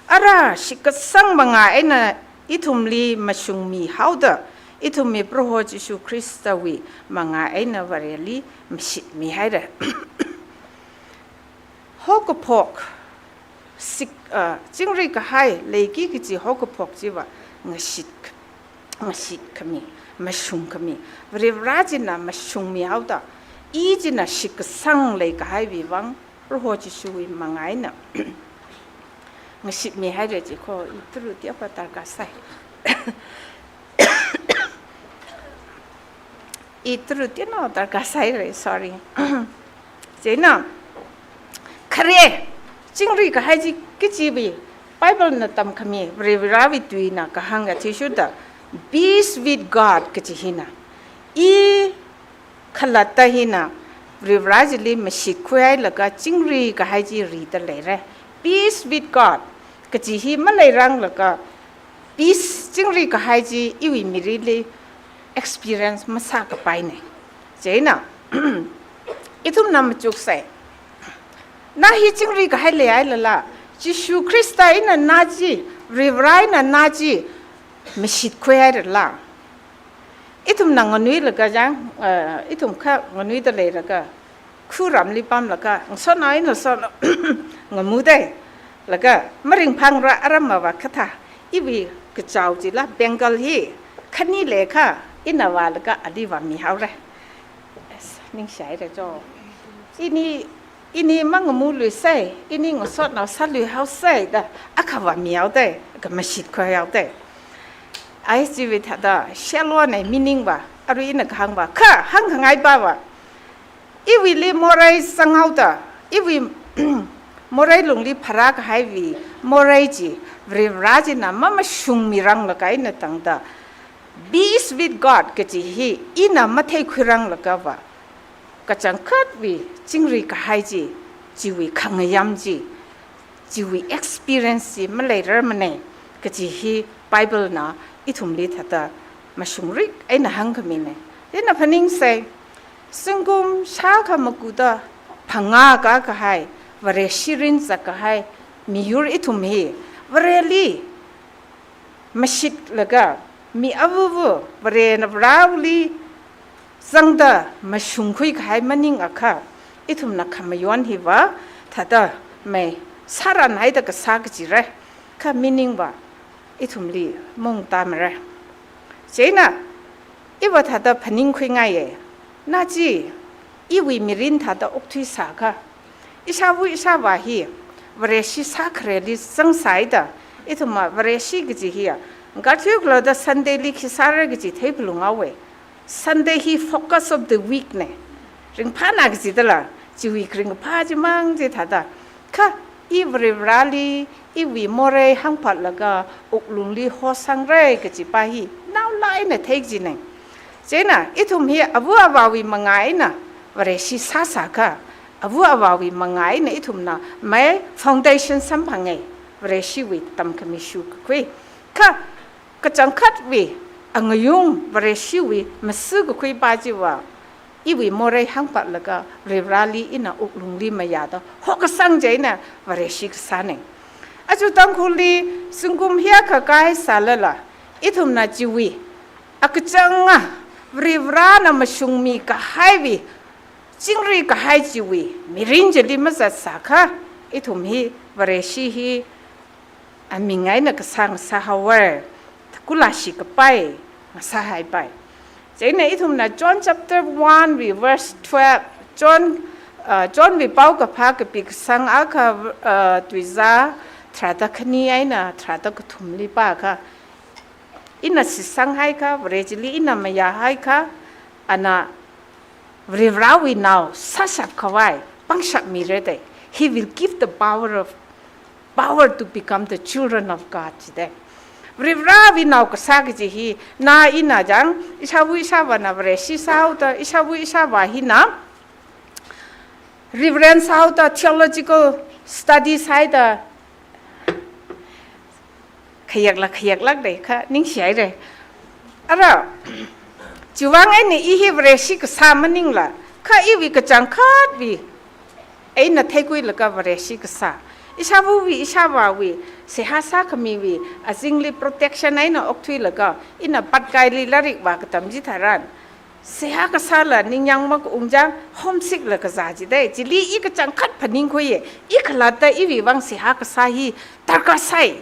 Ara shitkasang mangā eina ithumli mashungmi haoda, ithumwui Proho Jishu Khristawui mangā eina Vareli mashitmi haire. Haokaphok, sik, ah, chingri kahai leiki kaji haokaphok chiva ngashit, ngashitkhami, mashungkhami. Varivarā china mashungmi haoda, i china shitkasang leikahaiwui vang, Proho Jishuwui mangā eina ngashitmi haire chi kho, i turu tiapa darkar sai. I turu tiana darkar saire, sorry. Chieina, khare, chingri kahai chi kachiwui Bible na tamkhami, Varivarawui tuina kahāng athishurda, "Peace with God" kachi hina. I khalatta hina, Varivara chili mashitkhuihailaga chingri kahai chi rida leira. "Peace with God" kachi hi maleiranglaga, peace, chingri kahai chi iwui mirinli experience masākapaina. Chieina, ithumna machuksai. Na hi chingri kahai leihailala, Jishu Khrista eina na chi, Varivara eina na chi mashitkhuihairala. Ithumna nganuilaga jang, eh, ithum kha nganuida leilaga, khuramli pamlaga, ngasotnao eina ngasotnao ngamudai. Laga maringphangra aram mava khatha, iwui kachao chila Bengal hi khani leikha, ina vālaga ali vāmihaora. Yes, ningshihaira cho. Ini, ini mangamuluisai, ini ngasotnao sāluihaosai da, akha vāmihaodai, akha mashitkhuihaodai. Ai chiwui thāda, shallow na meaning va, arui ina kahāng va, kha hāngkhangai va va. Iwuili morei zanghaoda, iwui morei lungli pharākahaiwui morei chi, Varivara china mamashungmiranglaga eina tangda, "Peace with God" kachi hi ina matheikhuiranglaga va, kachangkhatwui chingri kahai chi, chiwui khangayam chi, chiwui experience chi maleirarmana kachi hi Bible na ithumli thāda mashungrik eina hāngkhamina. Ina phaningsai, zingkum shākha makuda phangā kakahai, Vareshi rinzak kahai miyur ithum hi, Vareli mashitlaga, mi avuvu, Varena Vareli zangda mashungkhui kahai maningakha, ithumna khamayon hiva thāda mai sāranhaida kasā kachira, kha meaning va ithumli maungtamara. Chieina, iva thāda phaningkhuingaiya. Na chi, iwui mirin thāda okthuisākha, ishāva ishāvā hi Vareshi sākhareli zangsāhaida, ithumva Vareshi kachi hiya, ngakarthui khalatta Sunday li khi sāra kachi theiphalunghaowa. Sunday hi focus of the week na. Ringphāna kachidala, chiwui ringphā chimang chi thāda. Kha i Varivarali, iwui morei hāngphatlaga wuklungli hosangra kachi pa hi naolāk eina theikajina. Chieina, ithum hi ava avāwui mangā eina Vareshi sāsākha, ava avāwui mangā eina ithumna mai foundation samphanga, Vareshiwui tamkhami shukakhui. Kha kachangkhatwui angayung Vareshiwui masukakhui pa chiva, iwui morei hāngphatlaga Varivarali ina wuklungli mayāda hokasang chieina Vareshi kasāna. Aja Tangkhulli zingkum hiyākha kāhaisālala, ithumna chiwui akachanga Varivarana mashungmi kahaiwui chingri kahai chiwui mirin chili mazatsākha, ithum hi Vareshi hi aming eina kasā ngasāhaowa, kula shikapai ngasāhaipai. Chieina ithumna John chapter one wui verse twelve, John, uh, Johnwui paokaphā kapi kasang akha, uh, tuizā tharāda khani eina tharāda kathumli pākha, ina shitsanghaikha, Vare chili ina mayāhaikha, ana Varivarawui nao sāshapkhavai pangshap mira da. He will give the power of, power to become the children of God chida. Varivarawui nao kasā kaji hi, na ina jang, ishāva ishāvāna Vareshi sāhaoda, ishāva ishāvā hina Reverend sāhaoda, theological studies haida, khayakla khayaklak da, kha ningshihaira. Ara, chiwuivang eina i hi Vareshi kasā maningla, kha iwui kachangkhatwui eina theikhuilaga Vareshi kasā. Ishāvawui, ishāvāwui, seihā sākhamiwui azingli protection eina okthuilaga, ina patkaili lairik vākatam chitharan, seihā kasāla ningyāng makaung jang, homesick la kazā chida. Chili i kachangkhat phaningkhuiya, i khalatta iwui vang seihā kasā hi darkar sai.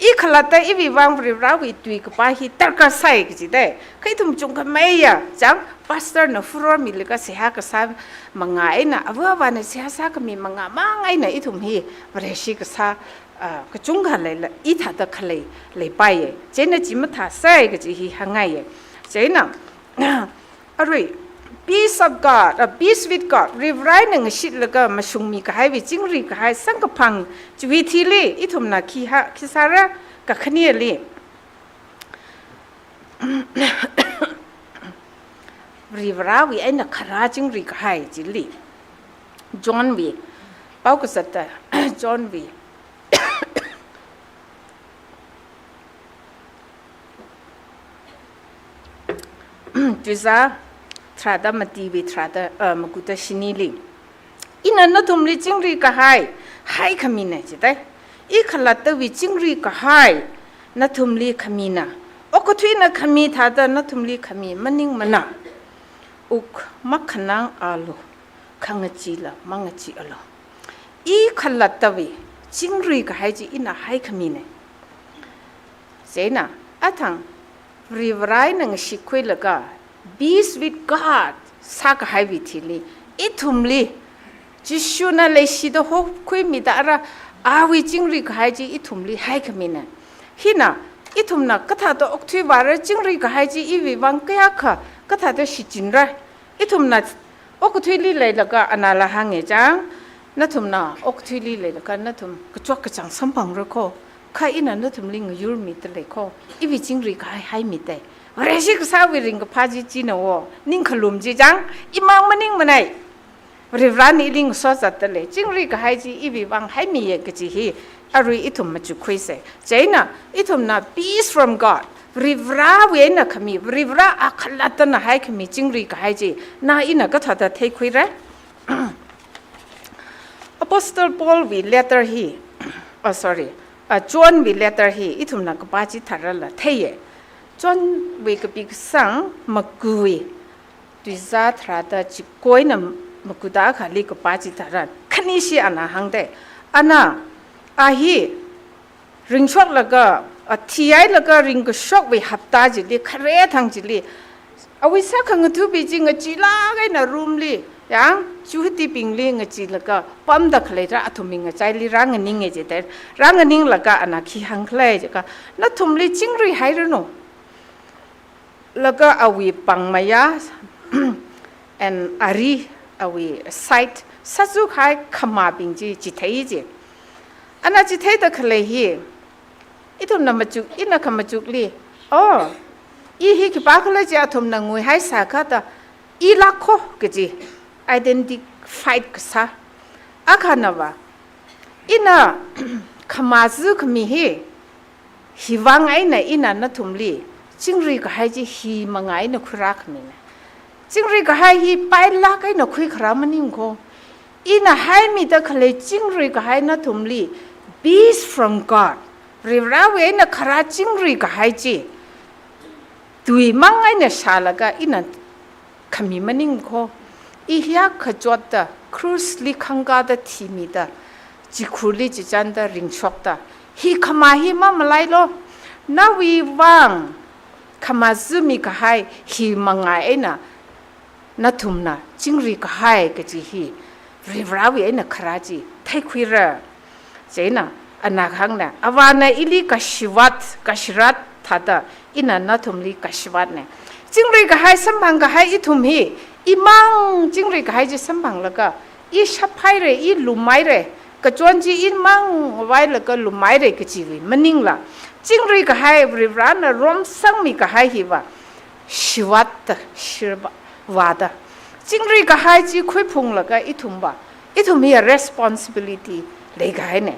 I khalatta iwui vang Varivarawui tui kapā hi darkar sai kajida. Kha ithum chungkhameiya jang, pastor na furor milaga seihā kasā mangā eina, ava avāna seihā sākhami mangā mang eina ithum hi Vareshi kasā, ah, kachungkha leila, i thāda khalei leipaiya. Chieina chi mathāsai kaji hi hāngngaiya. Chieina, arui, peace of God, uh, peace with God, Varivarā eina ngashitlaga mashungmi kahaiwui chingri kahai samkaphang chiwui thili, ithumna khi ha, khi sāra, kakhaneli. Varivarāwui eina kharā chingri kahai chili. Johnwui, paokazata, Johnwui. Tuizā tharāda matiwui tharāda, uh, makuta shinili. Ina nathumli chingri kahai, haikhamina jidai. I khalattawui chingri kahai, nathumli khamina. Okathuina khami thāda nathumli khami maningmana. Wuk makhanang alu, khangachila mangacheealu. I khalattawui chingri kahai chi ina haikhamina. Chieina, athang, Varivarā eina ngashitkhuilaga, peace with God, sākahaiwui thili, ithumli, Jishuna leishida hokhuimida ara, awui chingri kahai chi ithumli haikhamina. Hina, ithumna kathāda okthui vāra chingri kahai chi iwui vang kayākha, kathāda shichinra. Ithumna okathuili leilaga anala hānga chang, nathumna okathuili leilaga nathum kachot kachāng samphangra kho, kha ina nathumli ngayurmida lei kho, iwui chingri kahai haimida. Vareshi kasāwui ringkaphā chi china wo, ningkhalum chi chang, imang maningmanei. Varivarāna ili ngasozatda lei, chingri kahai chi iwui vang haimiya kaji hi, arui ithum machukkhuisa. Chieina, ithumna peace from God. Varivarāwui eina khami, Varivarā a khalattana haikhami chingri kahai chi, na ina kathāda theikhuira. Apostle Paulwui letter hi, oh, sorry, uh, Johnwui letter hi, ithumna kapā chitharanla theiya. Johnwui kapi kasang makuwui, tuizā tharāda chiko eina makuda akhali kapā chitharan. Khanishi ana hāngda. Ana, a hi, ringshoklaga, a, thihailaga ringkashokwui hapta chili, khare thang chili, awui sākhangatha̱bing chi ngacheelāk eina room li, yang, chuhutibingli ngacheelaga, pamda khaleira athumwui ngachaili rānganinga jida, rānganinglaga ana khi hāngkhala jiakha, nathumli chingri hairanu. Laga awui pāngmayā, and ari awui side, sāzuk hai khamābing chi chithei ji. Ana chitheida khalei hi, ithumna machuk, ina khamachukli, oh, i hi khipākhala chi athumna nguihaisā kha da, i lāk kho kaji, identified kasā. Akhanava, ina khamā zuk khami hi, hiwui vang eina ina nathumli, chingri kahai chi hi manga eina khuirākhamina. Chingri kahai hi pailāk eina khuikharā maning kho. Ina haimida khalei chingri kahai nathumli, peace from God. Varivarāwui eina kharā chingri kahai chi, tui mang eina shālaga ina khami maning kho. I hiyākha chotda, cross li khangkāda thimida, chikhurli chichānda ringshokda, hi khamā hi mamalailu. Nawui vang khamā zumi kahai hi manga eina nathumna chingri kahai kaji hi, Varivarāwui eina kharā chi theikhuira. Chieina, ana hāngna, Avāna ili kashivat, kashirat thāda, ina nathumli kashivatna. Chingri kahai samphang kahai ithum hi, imang chingri kahai chi samphanglaga, i shaphaira, i lumhaira, kachon chi imang vailaga lumhaira kajiwui maningla. Chingri kahai Varivarāna romsangmi kahai hiva, shivat, shirva, vāda. Chingri kahai chi khuiphunglaga ithumva, ithum hi responsibility leikahaina.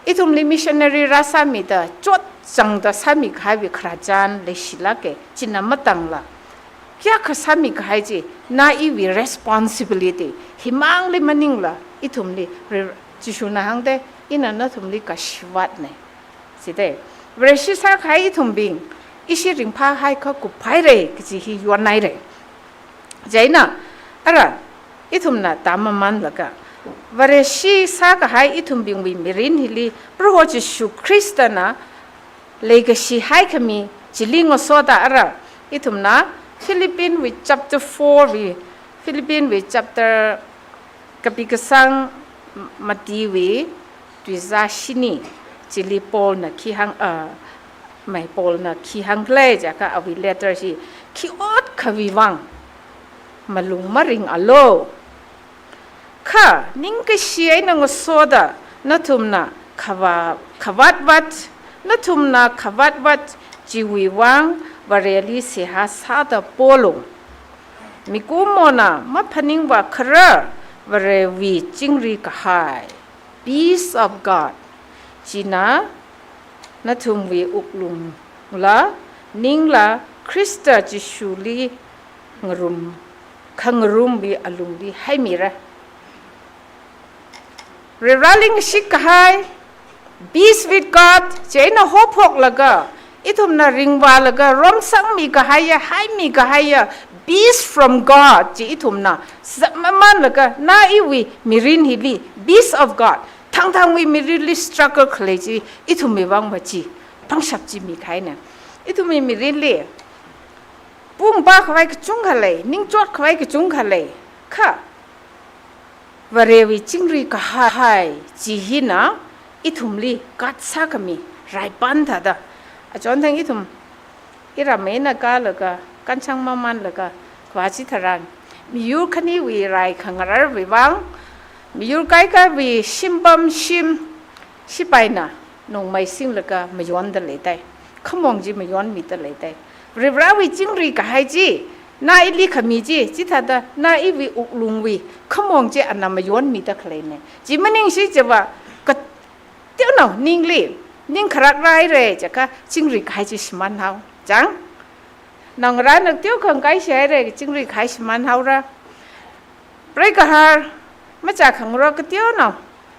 Ithumli missionary rāsāmida, chotchāngda sāmi kahaiwui khararchan leishilāka, china matangla. Kayākha sāmi kahai chi, na iwui responsibility, himangli maningla, ithumli, re-, Jishuna hāngda, ina nathumli kashivatna. Sida, Vareshi sākahai ithumbing, ishi ringphāhai kha kuphaira, kaji hi yonhaira. Chieina, ara, ithumna tāmamanlaga, Vareshi sākahai ithumbingwui mirin hili, Proho Jishu Khristana leikashi haikhami chili ngasoda ara, ithumna Philippians wui chapter four wui, Philippians wui chapter kapi kasang matiwui, tuizā shini, chili Paulna khi hāng, ah, mai Paulna khi hāngkhala jiakha awui letter hi, khi ot khawui vang, malung maringalu. Kha ningkashi eina ngasoda nathumna khava-, khavātvāt, nathumna khavātvāt chiwui vang Vareli seihā sāda polu. Mikumona maphaningvā kharā Varewui chingri kahai, peace of God, china nathumwui wuklungla ningla Khrista Jishuli ngarum, khangarumwui alungli haimira. Vareli ngashit kahai, peace with God, chieina hophoklaga, ithumna ringvālaga romsangmi kahaiya, haimi kahaiya, peace from God, chi ithumna zatmamanlaga, na iwui mirin hili, peace of God, thangthangwui mirinli struggle khalei chi, ithumwui vangva chi pangshap chi mikahaina. Ithumwui mirinli pung pākhavai kachungkha lei, ningchot khavai kachungkha lei. Kha Varewui chingri kahai chi hina ithumli katsā khami raipan thāda. Achonthang ithum iram eina kālaga, kanchang mamanlaga, khavā chitharan, miyur khaniwui rai khangararwui vang, miyur kaikawui shimpam shim, shipaina nongmai singlaga mayonda leidai. Khamong chi mayonmida leidai. Varivarāwui chingri kahai chi, na ili khami chi, chithāda na iwui wuklungwui khamong chi ana mayonmida khaleina. Chi maningshi chiva, kateonao ningli, ning kharak raire chiakha chingri kahai chi shimānhao. Chang? Naongarāna teokha ngakaishi haire, chingri kahai shimānhaora. Preigahar, machākhangarok kateonao,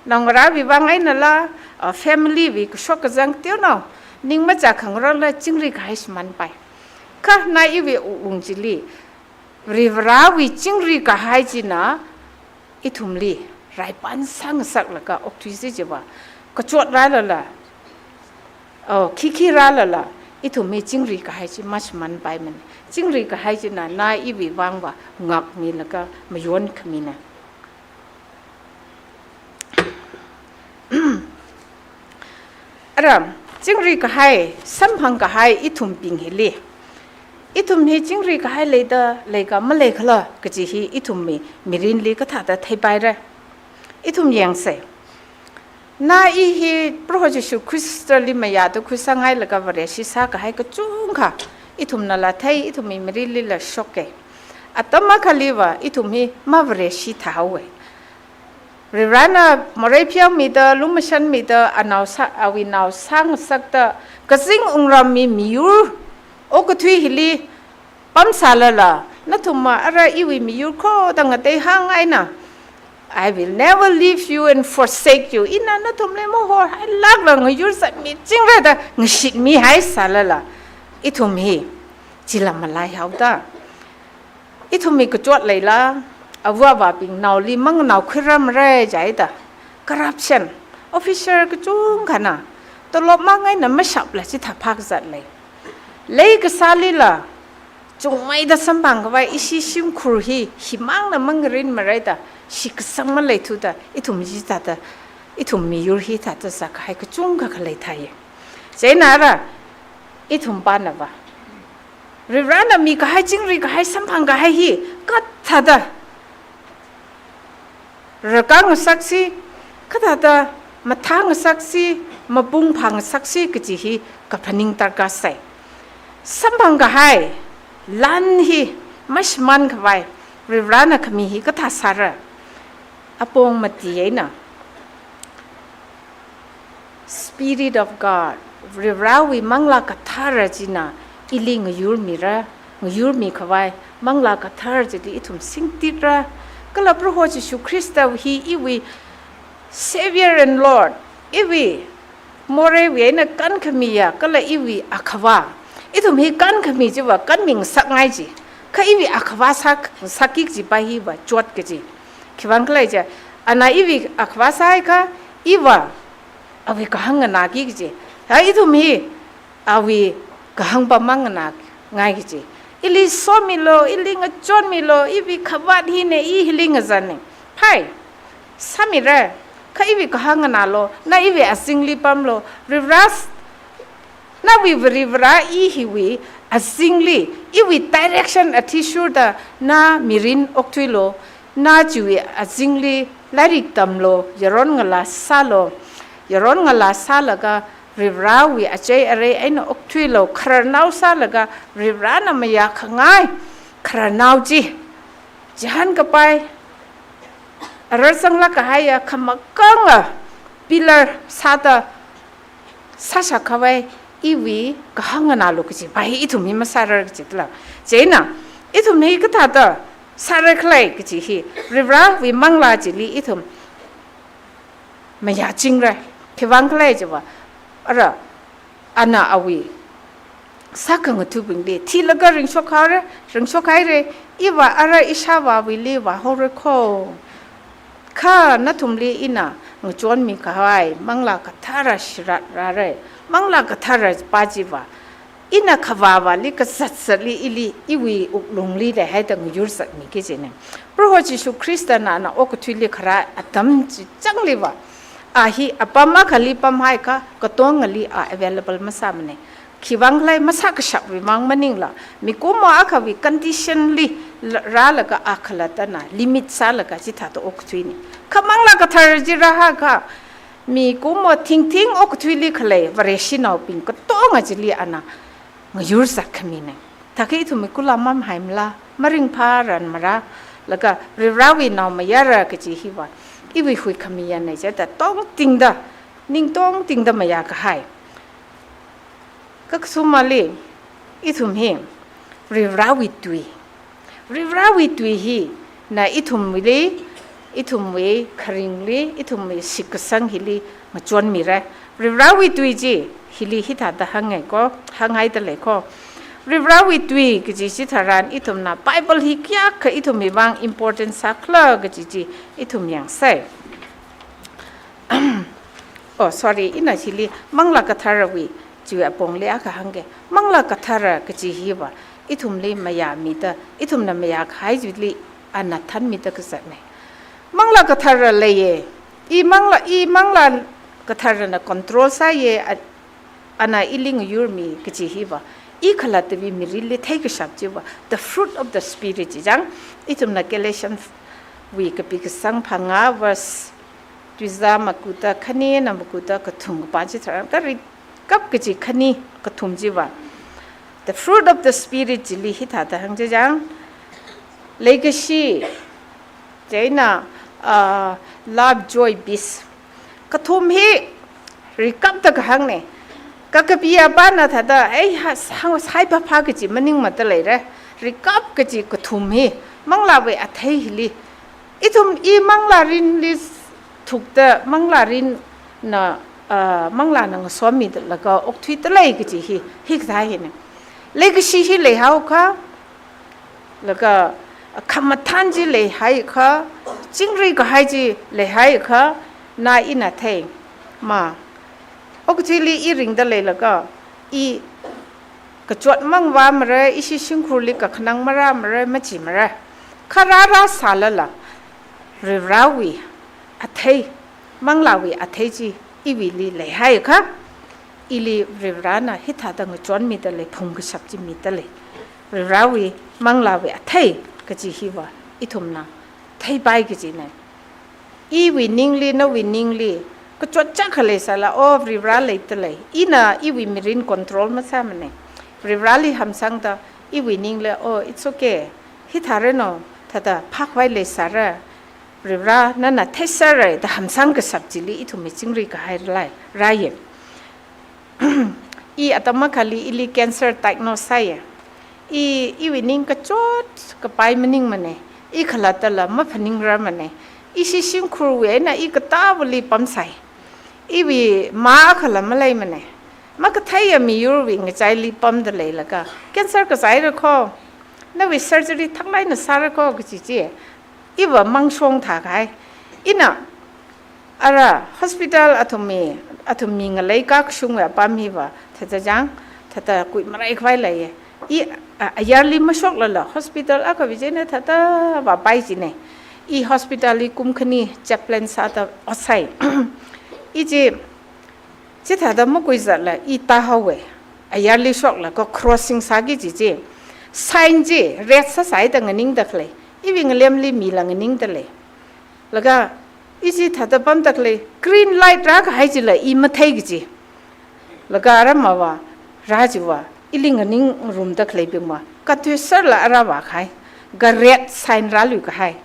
naongarāwui vang einala, uh, family wui kashok kazang kateonao, ning machākhangarokla chingri kahai shimānpai. Kha na iwui wuklung chili, Varivarāwui chingri kahai china ithumli raipan sāngasaklaga okthuisi chiva, kachot rālala, oh, khikhi rālala, ithumwui chingri kahai chi mashimānpaimana. Chingri kahai china na iwui vangva ngakmilaga mayon khamina. Ara, chingri kahai, samphang kahai ithumbing hili, ithum hi chingri kahai leida, leika maleikhala kaji hi ithumwui mirinli kathāda theipaira. Ithum yangsa. Na i hi Proho Jishu Khristali mayāda khuisang hailaga Vareshi sākahai kachungkha ithumnala thei, ithumwui mirinlila shoka. Atam akhaliva ithum hi maVareshi thāhaowa. Varivarāna morei pheomida, lumashanmida, anao sā, awui nao sāngasakta, kazing wungramwui miyur okathui hili pamsālala, nathumva ara iwui miyur khoda ngateihāng eina, "I will never leave you and forsake you." Ina nathumli mahohailākla ngayur zatmichingra da ngashitmihaisālala, ithum hi chila malaihaoda. Ithumwui kachot leila, ava avābing naoli manganao khuiramra jihaida. Corruption, officer kachungkhana tolop mang eina mashapla chithā phākazat lei. Lei kasālila, chungmeida samphang khavai ishi shimkhur hi, himangna mangarinmara da, shitkasang maleithuda, ithum chithāda, ithum miyur hithāda sākahai kachungkha khalei thāi. Chieina ara, ithum panava Varivarāna mikahai, chingri kahai, samphang kahai hi kathāda rākāngasaksi, kathāda mathāngasaksi, mapung phāngasaksi kaji hi kaphaning darkar sai. Samphang kahai lan hi mashimān khavai Varivarāna khami hi kathā sāra? Apong mati eina Spirit of God, Varivarāwui Manglā Kathara china ili ngayurmira, ngayurmi khavai Manglā Kathara chili ithum singtitra. Kala Proho Jishu Khrista hi iwui Savior and Lord, iwui moreiwui eina kankhamiya, kala iwui Akhava. Ithum hi kankhami chiva kanmingasakngai chi. Kha iwui Akhava sā, sāki kajipa hiva chot kaji. Khiwuivang khala jiakha, ana iwui Akhava sāhaiakha, iva awui kahāng nganāki kaji. Ha, ithum hi awui kahāngpa manganāngai kaji. Ili somilu, ili ngachonmilu, iwui khavāt hina, i hili ngazanna. Phai, sāmira, kha iwui kahāng nganālu, na iwui azingli pamlu, Varivarā Nawui Varivara i hiwui azingli, iwui direction athishurda na mirin okthuilu, na chiwui azingli lairik tamlu, yaron ngalā sālu, yaron ngalā sālaga Varivarawui achei arei eina okthuilu, khararnao sālaga Varivarana mayākhangai khararnao chi, chihān kapai, arar zanglāk kahaiya khamakanga pillar sāda sāshak khavai iwui kahāng nganālu kaji pa hi ithum hi masārar kaji tala. Chieina ithum hi kathāda sārar khala kaji hi, Varivarawui manglā chili ithum mayāchingra. Khivang khala chiva, ara, ana awui sākhangathabingli thilaga ringshok haira, ringshok haira, iva ara ishāvāwuili vāhaora kho. Kha nathumli ina ngachonmi kahai Manglā Kathara sharatrāra. Manglā Kathara pa chiva ina khavāvāli kazatzatli ili iwui wuklungli leihaida ngayurzatmi kajina. Proho Jishu Khristana ana okathuili kharā atam chi changliva, a hi apam akhali pamhaiakha katongali a available masāmana. Khivang khala masākashapwui vang maningla, mikumo akhawui condition li la-, rālaga a khalattana limit sālaga chithāda okathuina. Kha Manglā Kathara chi rāhaiakha, mikumo thingthing okathuili khalei Vareshinaobing katonga chili ana ngayurzat khamina. Thākha ithum mikula mamhaimala, maringphāranmara, laga Varivarawui naomayara kaji hiva iwui huikhamiya nei chida tongtingda, ning tongtingda mayākahai. Kakathumali, ithum hi Varivarawui tui. Varivarawui tui hina ithumli, ithumwui kharingli, ithumwui shitkasang hili ngachonmira. Varivarawui tui chi hili hithāda hānghai kho, hānghaida lei kho. Varivarawui tui kaji chitharan ithumna Bible hi kayākha ithumwui vang important sākhala kaji chi ithum yangsei. Oh, sorry, ina chili Manglā Katharawui chiwui apongli akha hāngke. Manglā Kathara kaji hiva ithumli mayāmida, ithumna mayākahai chili ana thanmida kazatna. Manglā Kathara leiya. I Manglā, i Manglā Katharana control sāya, a-, ana ili ngayurmi kaji hiva, i khalattawui mirinli theikashap chiva, the fruit of the Spirit chi chang, ithumna Galatians wui kapi kasang phangā verse tuiza makuta khani eina makuta kathum kapā chitharan, kari kap kaji khani kathum chiva, the fruit of the Spirit chili hithāda hāng chi chang, leikashi, chieina, ah, love, joy, peace. Kathum hi rikapda kahāngna. Kakapi apana thāda, ei, ha, sa-, saiphāphā kaji maningmada leira. Rikap kaji kathum hi, Manglāwui athei hili. Ithum i Manglā mirinli thukda, Manglā mirinna, ah, Manglāna ngasomida laga okthuida lei kaji hi, hikathā hina. Leikashi hi leihaokha, laga khamathān chi leihaiakha, chingri kahai chi leihaiakha, na ina thei. Ma, okathuili i ringda leilaga, i kachot mangvāmara, ishi shimkhurli kakhanang marāmara, machimara. Kha rārāsālala, Varivarawui athei, Manglāwui athei chi iwuili leihaiakha, ili Varivarana hithāda ngachonmida lei, phungkashap chi mida lei. Varivarawui Manglāwui athei kaji hiva ithumna theipai kajina. Iwui ningli, nawui ningli, kachot chākha leisāla, oh, Varivara leida lei. Ina iwui mirin control masāmana. Varivarali hamsangda, iwui ningli, oh, it's okay, hithāranu, thāda phākhavai leisāra, Varivara nana theisāra da hamsang kashap chili ithumwui chingri kahai rālai, rāya. I atam akhali ili cancer diagnose sāya. I, iwui ning kachot kapai maningmana. I khalattala maphaningrarmana. Ishi shimkhurwui eina i katāvali pamsai. Iwui mā akhala maleimana. Makatheiya miyurwui ngachaili pamda leilaga, cancer kazāhaira kho, nawui surgery thaklāk eina sāra kho kaji chi, iva mangshong thākahai. Ina, ara, hospital athumwui, athumwui ngalei kakashungwui apam hiva, thāda chang, thāda kuimarai khavai leiya. I, a, ayarli mashoklala, hospital akhawui china thāda vāpai jina. I hospitalli kum khani chaplain sāda ot sāi. I chi, chithāda makuizatla i tāhaowa. ayarli shoklaga crossing sāki kaji chi. Sign chi red sāsāda nganingda khalei. Iwui ngalemli mila nganingda lei. Laga i chithāda pamda khalei, green light rākahai chila i mathei kaji. Laga aramva, rā chiva, ili nganingrumda khaleibingva, katui sārla ara vākahai, kha red sign rāluikahai.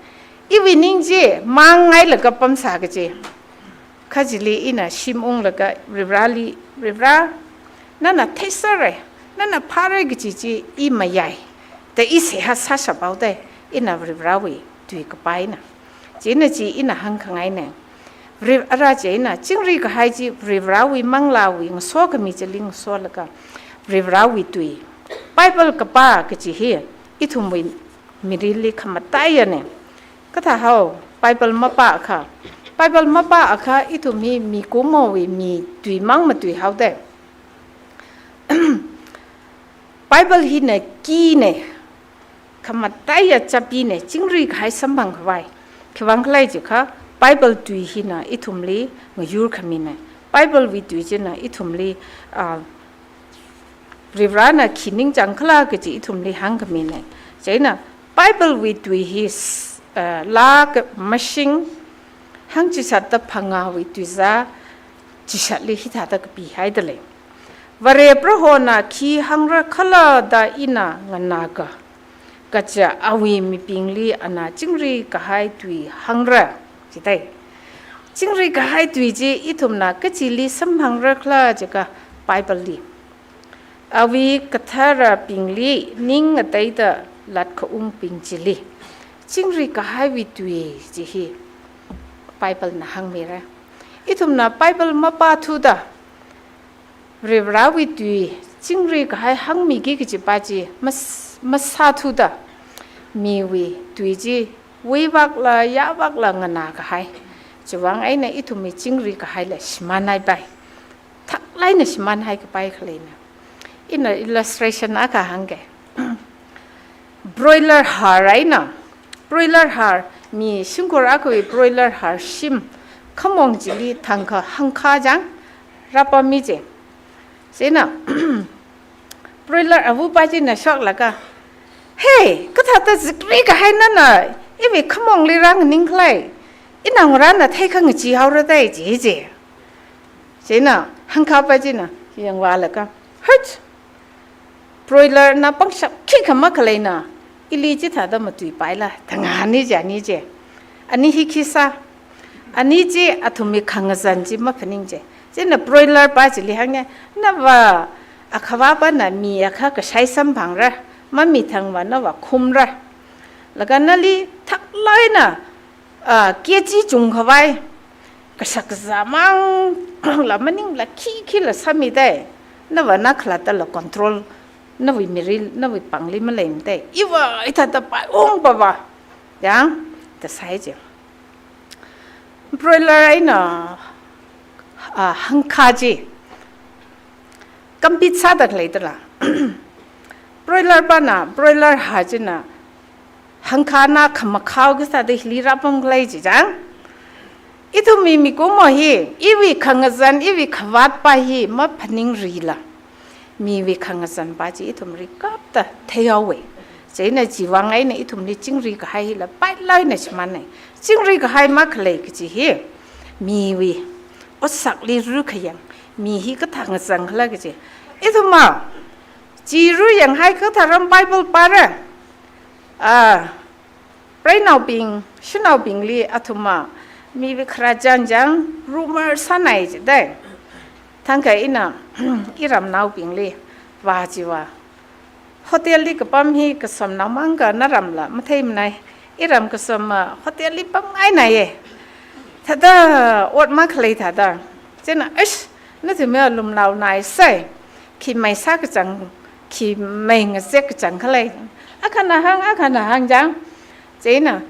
Iwui ning chi mānghailaga pamsā kaji. Kha chili ina shim unglaga Varivarāli, Varivarā, nana theisāra, nana phāra kaji chi i mayai, da i seihā sāshaphaoda, ina Varivarāwui tui kapaina. Chieina chi ina hāngkhangaina. Vari-, ara chieina, chingri kahai chi Varivarāwui manglāwui ngasokhami chili ngasolaga, Varivarāwui tui. Bible kapā kaji hi, ithumwui mirinli khamataiyana. Kathāhao, Bible mapāakha. Bible mapāakha ithum hi mikumowui mi tuimang matuihaoda. Bible hina key na, khamataiya chabina, chingri kahai samphang khavai. Khiwuivang khala jiakha, Bible tui hina ithumli ngayur khamina. Bible wui tui china ithumli, ah, Varivarāna khi ningchāng khala kaji ithumli hāngkhamina. Chieina Bible wui tui hi s-, eh, laa ka mashing hangchishatda phangāwui tuizā chishatli hithāda kapihaida lei. Vare Prohona khi hāngra khala da ina nganāka. Kaja awui mibingli ana chingri kahai tui hāngra, jidai. Chingri kahai tui chi ithumna kachili samphangra khala jiakha Bible li. Awui katharabingli ning ngateida latkhaungbing chili. Chingri kahaiwui tui chi hi Bible na hāngmira. Ithumna Bible mapāthuda, Varivarāwui tui, chingri kahai hāngmiki kaji pa chi mas-, masāthuda, miwui tui chi, wuivakla, yāvakla nganā kahai. Chiwuivang eina ithumwui chingri kahaila shimānhaipai. Thaklāk eina shimānhai kapai khaleina. Ina illustration akha hāngke. Broiler har eina, broiler har, mi shimkhur akhawui broiler har shim, khamong chili thangkha hangkha chang, rāpammi je. Chieina, broiler avapa china shoklaga, "Hey, kathāda zikri kahai nana, iwui khamongli rānganing khala, ina ngarāna theikha ngacheehaora dai," ji je. Chieina, hangkhapa china, yangvālaga, "Hut! Broiler na pangshap khikha makhaleina, ili chithāda matuipaila, da ngahāni je, ani je. Ani hi khi sā, ani chi athumwui khangazan chi maphaning je." Chieina broiler pa chili hānge, "Nava akhavā pana mi akha kashai samphangra, mamithangva nava khumra. Laga nali thaklāk eina, ah, K G chungkhavai, kashak kazā mangla maningla khi khila sāmidai, nava na khalattala control, nawui mirin, nawui pāngli maleimidai. Iva hithāda paiungpava, yang, da sāi je." Broiler eina, ah, hangkha chi compete sāda khaleidala. Broiler pana, broiler har china, hangkha na khamakhao kasāda hili rāpam khala ji chang. Ithumwui mikumo hi, iwui khangazan, iwui khavāt pa hi maphaningrila, miwui khangazan pa chi ithum rikapta theihaowa. Chieina chiwuivang eina ithumli chingri kahai hila pailāk eina shimānhai. Chingri kahai makhalei kaji hi, miwui otsakli rukhayang, mi hi kathā ngazang khala kaji. Ithumva, chi ruyanghai katharan Bible pāra. Ah, preinaobing, shanaobingli athumva, miwui khararchan chang rumor sānai jidai. Thangkha ina, iramnaobingli vā chiva, hotel li kapam hi kasomnao mangkha naramla matheimanei. Iram kasomva hotel li pamngainaiye. Thāda ot makhalei thāda. Chieina, "Eish, nathumwui lumnao naisai. Khi mei sā kachang, khi mei ngazek kachang khala." Akhana hāng, akhana hāng chang. Chieina,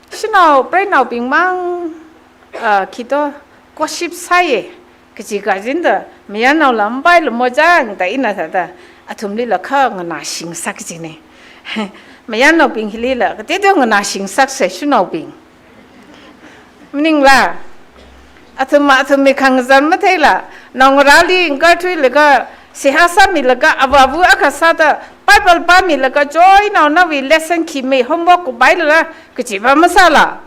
shanao, preinaobing mang, ah, khi to, gossip sāye, kaji kajinda, mayarnaola mpailu mo chang, da ina thāda, athumlila kha nganāshing sā kajina. Mayarnaobing hilila, kateoda nganāshing sāsa shanaobing. Maningla, athumva athumwui khangazan matheila, naongarāli ngakarthuilaga, Seihā sāmilaga avāva akha sāda Bible pāmilaga choi naonawui lesson khi mi homework kupailala kachiva masāla.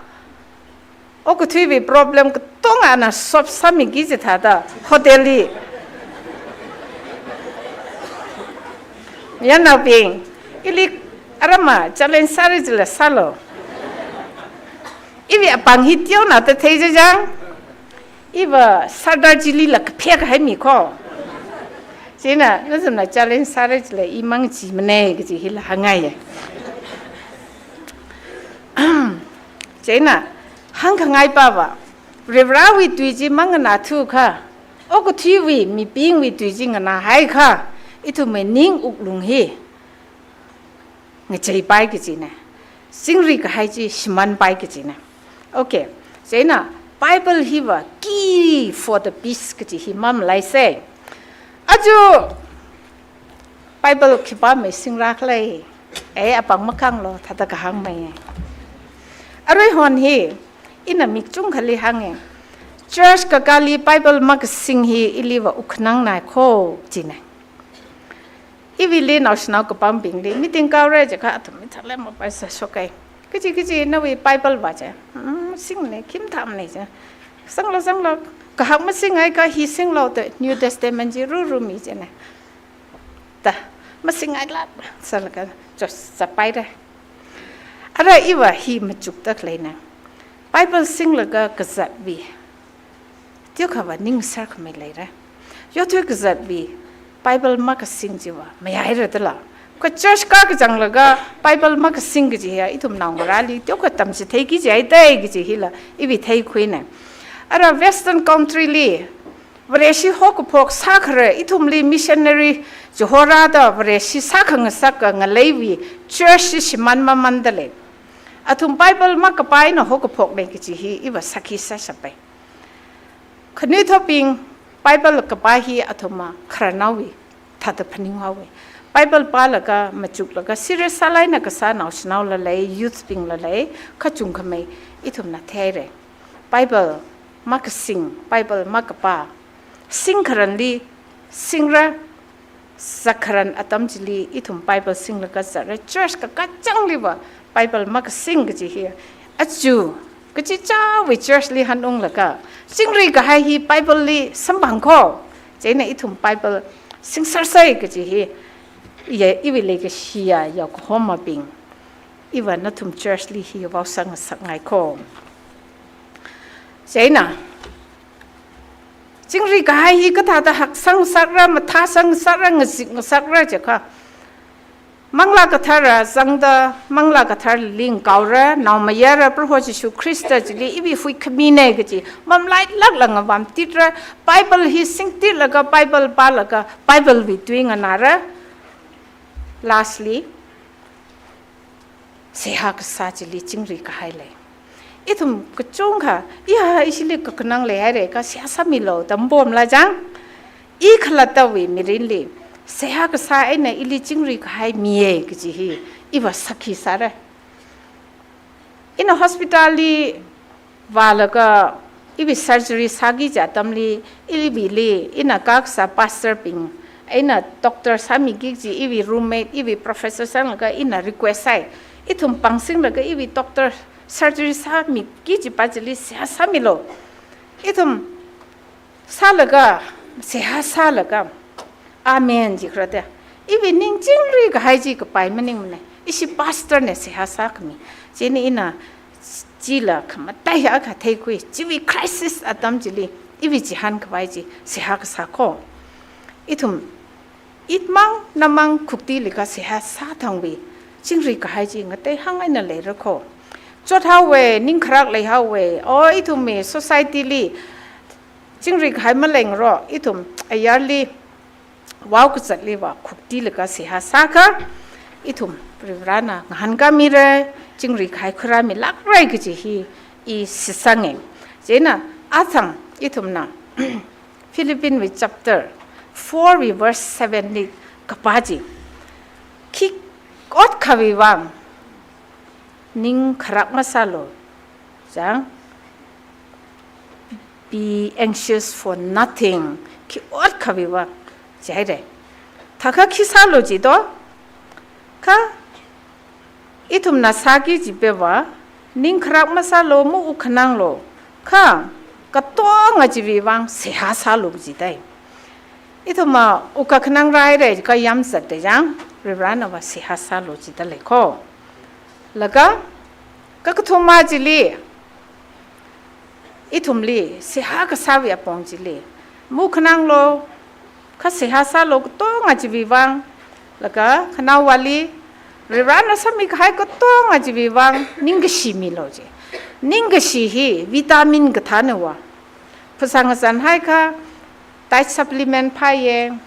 Okathuiwui problem katongana solve sāmiki chithāda hotel li. Yanaobing, ili arama challenge sāra chila sālu. Iwui apāng hi teonao ta thei jajang. Iva Sardar chilila kaphek haimi kho. Chieina, nathumna challenge sāra chila imang chi manei kachi hila hāngngaiya. Chieina, hāngkhangai pava, Varivarāwui tui chi manganāthukha, okathuiwui mibingwui tui chi nganāhaikha, ithumwui ning wuklung hi ngacheipai kachina. Chingri kahai chi shimānpai kachina. Okay. Chieina Bible hiva key for the peace kachi hi mamalaisa. Aja Bible khipā mi singra khalei. Eh, apāng makhanglu, thāda kahāngmei. Aruihon hi, ina mi kachungkhali hānga. Church kakāli Bible makasing hi iliva wukkhanangnai kho china. Iwuili naoshinao kapambingli, meeting kaora jiakha athum mithāla mapaisāshokai. Kachi kachi nawui Bible va chi. Hmm, singnei, khim thamnei chi. Sanglu, sanglu, kahak masinghaiakha hi singlu da New Testament chi ruru mi china. Da, masinghaila, sālaga, church zapaira. Ara iva hi machukda khaleina. Bible singlaga kazatwui teokhava ning sārkhamei leira. Yothui kazatwui Bible makasing chiva mayaira dala. Kha church kā kazanglaga Bible makasing kaji hiya ithum naongarāli teokha tamchitheiki jihaidei kaji hila iwui theikhuina. Ara Western country li Vareshi haokaphok sākhare, ithumli missionary chihorāda Vareshi sākhangasaka ngaleiwui church shimān mamānda lei. Athum Bible makapā eina haokaphoknei kaji hi iva sākhi sāshapai. Khanuithotbing, Bible kapā hi athumva khararnaowui thāda phaninghaowa. Bible pālaga, machuklaga, serious sālāk eina kasā naoshinaola lei, youth bingla lei, kachungkhamei ithumna theira. Bible makasing, Bible makapā, singkharanli singra, zatkharan atam chili ithum Bible singlaga zatra, church kakā changliva Bible makasing kaji hi. Aja, kachichāwui church li hanunglaga, chingri kahai hi Bible li samphang kho. Chieina ithum Bible singsarsai kaji hi, iya iwui leikashiya yaokahomabing, iva nathum church li hi vaosang ngasakngai kho. Chieina, chingri kahai hi kathāda haksang ngasakra, mathāsang ngasakra, ngazek ngasakra jiakha, Manglā Kathara zangda, Manglā Katharali ngakaora, naomayara Proho Jishu Khrista chili iwui huikhaminei kaji mamalailākla ngavamtitra, Bible hi singtitlaga, Bible pālaga, Bible wui tui nganāra. Lastly, seihā kasā chili chingri kahai lei. Ithum kachungkha, iya, ishili kakhanang leihaira kha seihā sāmilu da mapamla jang. I khalattawui mirinli, seihā kasā eina ili chingri kahai miya kaji hi, iva sākhi sāra. Ina hospital li vālaga, iwui surgery sāki kaji atamli, iwuili, ina kakasā pastor bing, ina doctor sāmiki kaji, iwui roommate, iwui professor sālaga, ina request sāi. Ithum pāngsinglaga, iwui doctor surgery sāmiki kaji pa chili seihā sāmilu. Ithum sālaga, seihā sālaga, amen jikhara da. Iwui ning chingri kahai chi kapai maningmanei. Ishi pastor na seihā sākhami. Chieina ina chila khamataiya akha theikhui. Chiwui crisis atam chili, iwui chihān khavai chi seihā kasā kho. Ithum, itmang namang khuktili kha seihā sāthangwui chingri kahai chi ngateihāng eina leira kho. Chothaowa, ning kharak leihaowa, o ithumwui society li chingri kahai maleingarok, ithum ayarli vao kazatliva khuktilaga seihā sākha, ithum Varivarana ngahānkāmira, chingri kahai khuirāmilākra kaji hi i shitsanga. Chieina athang ithumna Philippians wui chapter four wui verse seven li kapā chi, khi ot khawui vang ning kharak masālu, jang, be anxious for nothing. Khi ot khawui vang jihaira. Thākha khi sālu chi to? Kha ithumna sāki kaji peva, ning kharak masālu, mawuk khananglu. Kha katonga chiwui vang seihā sālu kaji tai. Ithumva wukkhanang rāhaira kha yamzat da jang, Varivarana va seihā sālu jida lei ko. Laga, kakathuma chili, ithumli seihā kasāwui apong chili, mawuk khananglu, kha seihā sālu katonga chiwui vang. Laga khanaowali, Varivarana sāmi kahai katonga chiwui vang ningkashi milu ji. Ningkashi hi vitamin kathāna va. Phasā ngazanhai kha diet supplement phāya,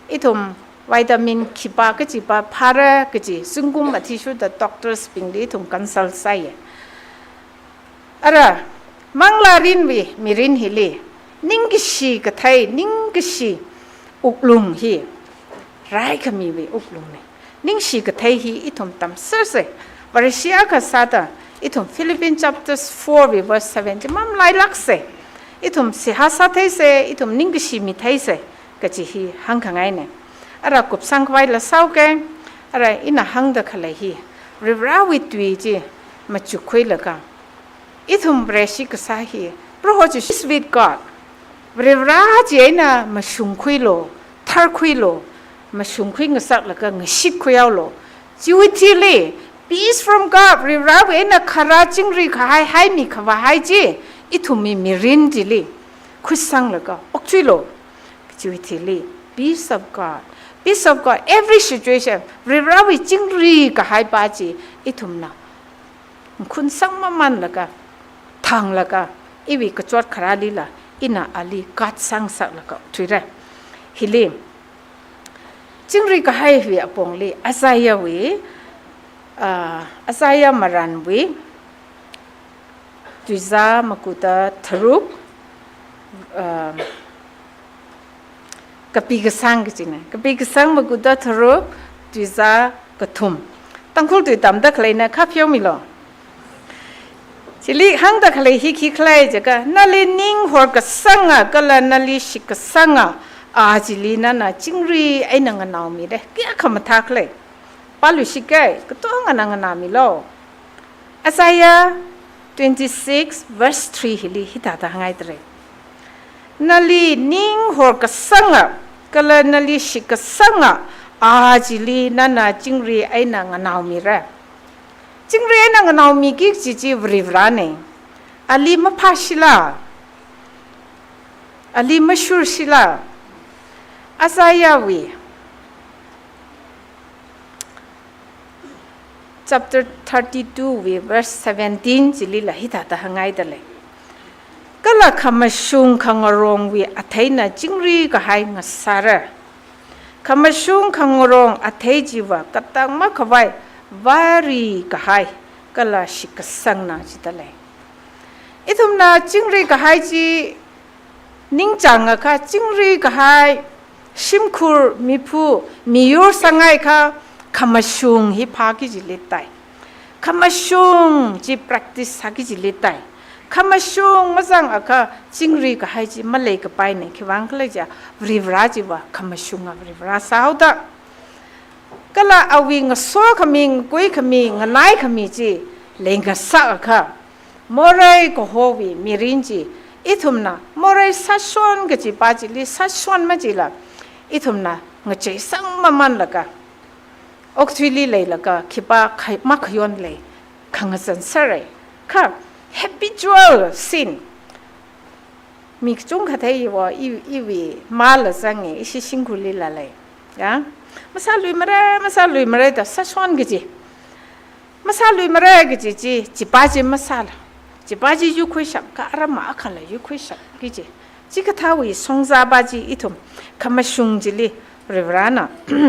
ithum vitamin khipā kachipa phāra kaji zingkum athishurda doctors bingli ithum consult sāya. Ara, manglā mirinwui mirin hili, ningkashi kathei, ningkashi wuklung hi raikhamiwui wuklungna. Ningshi kathei hi ithum tamsersa. Vareshi akha sāda, ithum Philippians chapter four wui verse seven chi mamalailāksa. Ithum seihā sātheisa, ithum ningkashi mitheisa, kaji hi hāngkhangaina. Ara kupsang khavaila sāuka, ara ina hāngda khalei hi, Varivarawui tui chi machukkhuilaga, ithum Vareshi kasā hi, Proho chi, peace with God. Varivara chieina mashungkhuilu, tharkhuilu, mashungkhui ngasaklaga ngashitkhuihaolu. Chiwui thili, peace from God, Varivarawui eina khara chingri kahai haimi khavā hai chi, ithumwui mirin chili khuisanglaga okthuilu. Chiwui thili, peace of God, peace of God, every situation, Varivarawui chingri kahai pa chi, ithumna khunsang mamanlaga, thanglaga, iwui kachot kharālila, ina ali katsang saklaga thuira. Hili, chingri kahaiwui apongli, Isaiahwui, ah, Isaiah maranwui, tuizā makuda tharuk, ah, kapi kasang kajina. Kapi kasang makuda tharuk, tuizā kathum. Tangkhul tui tamda khaleina kha pheomilu. Chili hāngda khalei hi khikhala jiakha, nali ning horkasanga, kala nali shitkasanga, a chili nana chingri eina nganaomira. Kayākha mathākhala. Pāluishika, katongana nganaomilu. Isaiah twenty-six verse three hili hithāda hāngngaidalei. Nali ning horkasanga, kala nali shitkasanga, a chili nana chingri eina nganaomira. Chingri eina nganaomiki kaji chi Varivarana. Ali maphāshila, ali mashurshila. Isaiahwui chapter thirty-two wui verse seventeen chilila hithāda hāngngaidalei. Kala khamashung khangarongwui atheina chingri kahai ngasāra. Khamashung khangarong athei chiva katang makhavai vāri kahai kala shitkasangna jidalei. Ithumna chingri kahai chi ningchāngakha chingri kahai shimkhur, miphu, miyur sāngaiakha khamashung hi phāki kajili tai. Khamashung chi practice sāki kajili tai. Khamashung mazangakha chingri kahai chi maleikapaina, khiwuivang khala jiakha Varivara chiva khamashunga Varivara sāhaoda. Kala awui ngasokhami, ngakuikhami, nganaikhami chi leingasakakha, morei kahowui mirin chi, ithumna morei sāshon kajipa chili sāshon machila, ithumna ngacheisang mamanlaga, okathuili leilaga khipā khai-, makhayon lei, khangazan sāra. Kha habitual sin. Mi kachungkha theiya, i, iwui mala zanga, ishi shimkhurlila lei. Ya? Masāluimara, masāluimara da sāshon kaji. Masāluimara kaji chi, chipa chi masāla. Chipa chi yuikhuishap, kha aram akhala yuikhuishap kaji. Chikathāwui shongzapa chi ithum khamashung chili Varivarana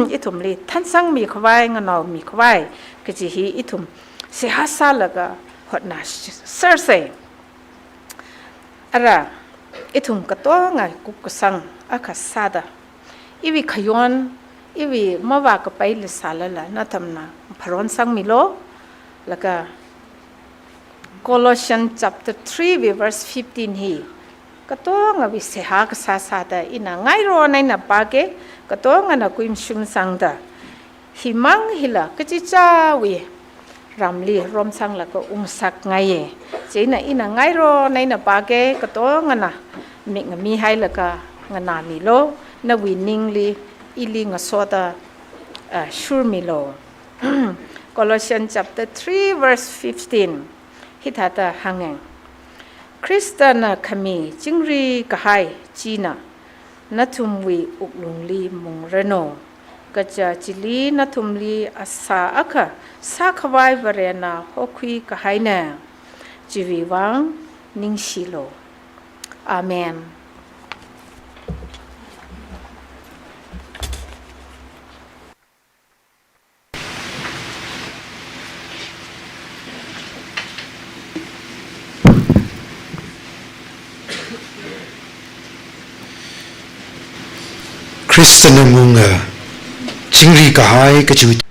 ithumli thansangmi khavai, nganaomi khavai kaji hi ithum seihā sālaga hotna sh-, sersei. Ara, ithum katonga kupkasang akha sāda, iwui khayon, iwui mavākapai leisālala, nathumna pharonsangmilu, laga Colossians chapter three wui verse fifteen hi katongawui seihā kasā sāda ina ngairon eina pāke, katongana kuimshum sangda, himang hila kachichāwui ramli romsanglaga ungsakngaiye. Chieina ina ngairon eina pāke, katongana mik ngamihailaga nganāmilu, nawui ningli ili ngasoda, ah, shurmilu. Colossians chapter three verse fifteen. Hithāda hānge. Khristana khami chingri kahai china nathumwui wuklungli mungranu. Kaja chili nathumli asā akha sākhavai Varena hokhui kahaina. Chiwui vang ningshilu. Amen. Khristana munga chingri kahai kachi.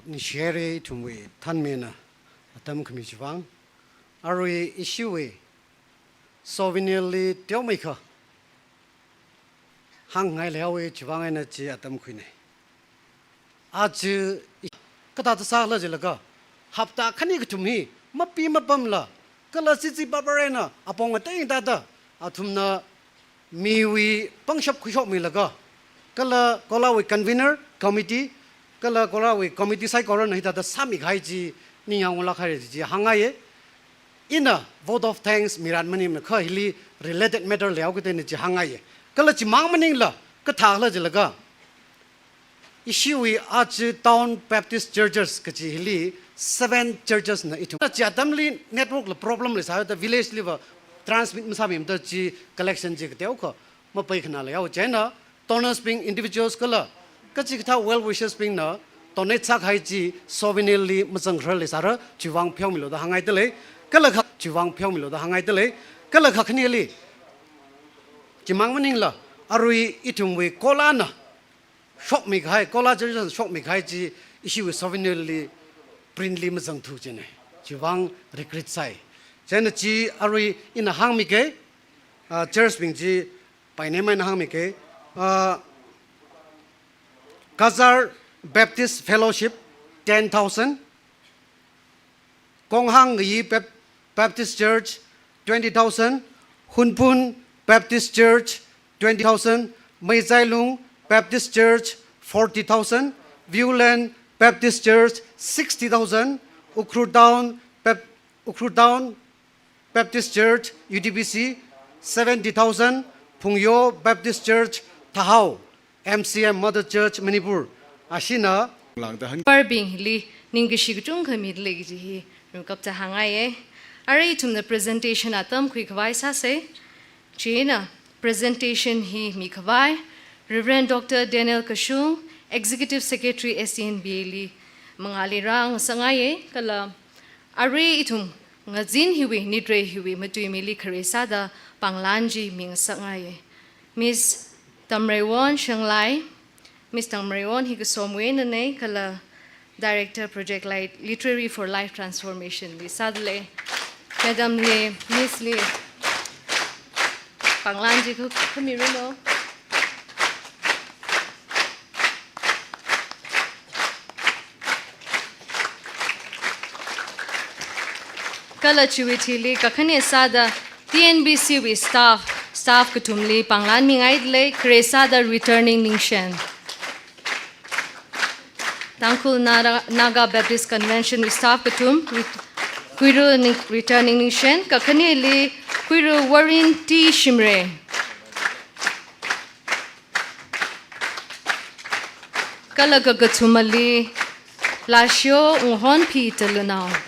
Ningshire ithumwui thanmina atam khami chiwui vang. Arui ishiwui souvenir li teomeikha hāngngai leihaowa chiwui vang eina chi atam khuina. Aja kathāda sāla jilaga, hapta khani kathum hi mapi mapamla, kala sisi papar eina apong ateng thāda athumna miwui pangshap khuishokmilaga, kala KOLA wui convener committee, kala KOLA wui committee saikorana hithāda sāmikahai chi ningyāng unglāk haira chi hāngngaiya. Ina vote of thanks miran maningmana, kha hili related matter leihaokida ina chi hāngngaiya. Kala chimang maningla kathāla jilaga, ishiwui aja Town Baptist Churches kachi hili seven churches na ithum. Chi atamli network la problem leisāda village liva transmit masāmimada chi collection chi kateokha mapai khana leihaowa. Chieina donors bing, individuals kala kachikathā well wishers bingna donate sākahai chi souvenir li mazangkharar leisāra chiwui vang pheomilu da hāngngaida lei. Kala kha chiwui vang pheomilu da hāngngaida lei. Kala kha khanili, chimang maningla, arui ithumwui KOLA na shokmikahai, KOLA churches na shokmikahai chi ishiwui souvenir li print li mazangthu chieina, chiwui vang regret sāi. Chieina chi arui ina hāngmikei, ah, church bing chi paine maina hāngmikei, ah, Kazar Baptist Fellowship, ten thousand, Konghang Ngayi Bap-, Baptist Church, twenty thousand, Hunphun Baptist Church, twenty thousand, Meizailung Baptist Church, forty thousand, Viewland Baptist Church, sixty thousand, Ukhrul Town Bap-, Ukhrul Town Baptist Church, U T B C, seventy thousand, Phungyo Baptist Church, Thahao, M C M Mother Church, Manipur, ashina parbingli ningkashi kachungkha mida lei kaji hi ringkaphā hāngngaiya. Arui ithumna presentation atam khuikhavai sāsa. Chieina presentation hi mikhavai Reverend Doctor Daniel Kashung, Executive Secretary S T N B A li mangāli rāngasakngaiya, kala arui ithum ngazin hiwui, nitrei hiwui matuimili khare sāda panglan chi mingasakngaiya. Miss Tamreiwon Shanglai, Miss Tamreiwon hi kasomwui einana, kala Director Project Light Literary for Life Transformation li sāda lei. Madam li, Miss li panglan chi khu-, khuimiranu. Kala chiwui thili kakhane sāda T N B C wui staff, staff kathumli panglan mingaida lei, khare sāda Returning Ningshen. Tangkhul Nara-, Naga Baptist Convention wui staff kathum, ret-, Kuiru Ning-, Returning Ningshen, kakhaneli Kuiru Warren T Shimray. Kala kakathumali Lashio Ngunghon P Talunao.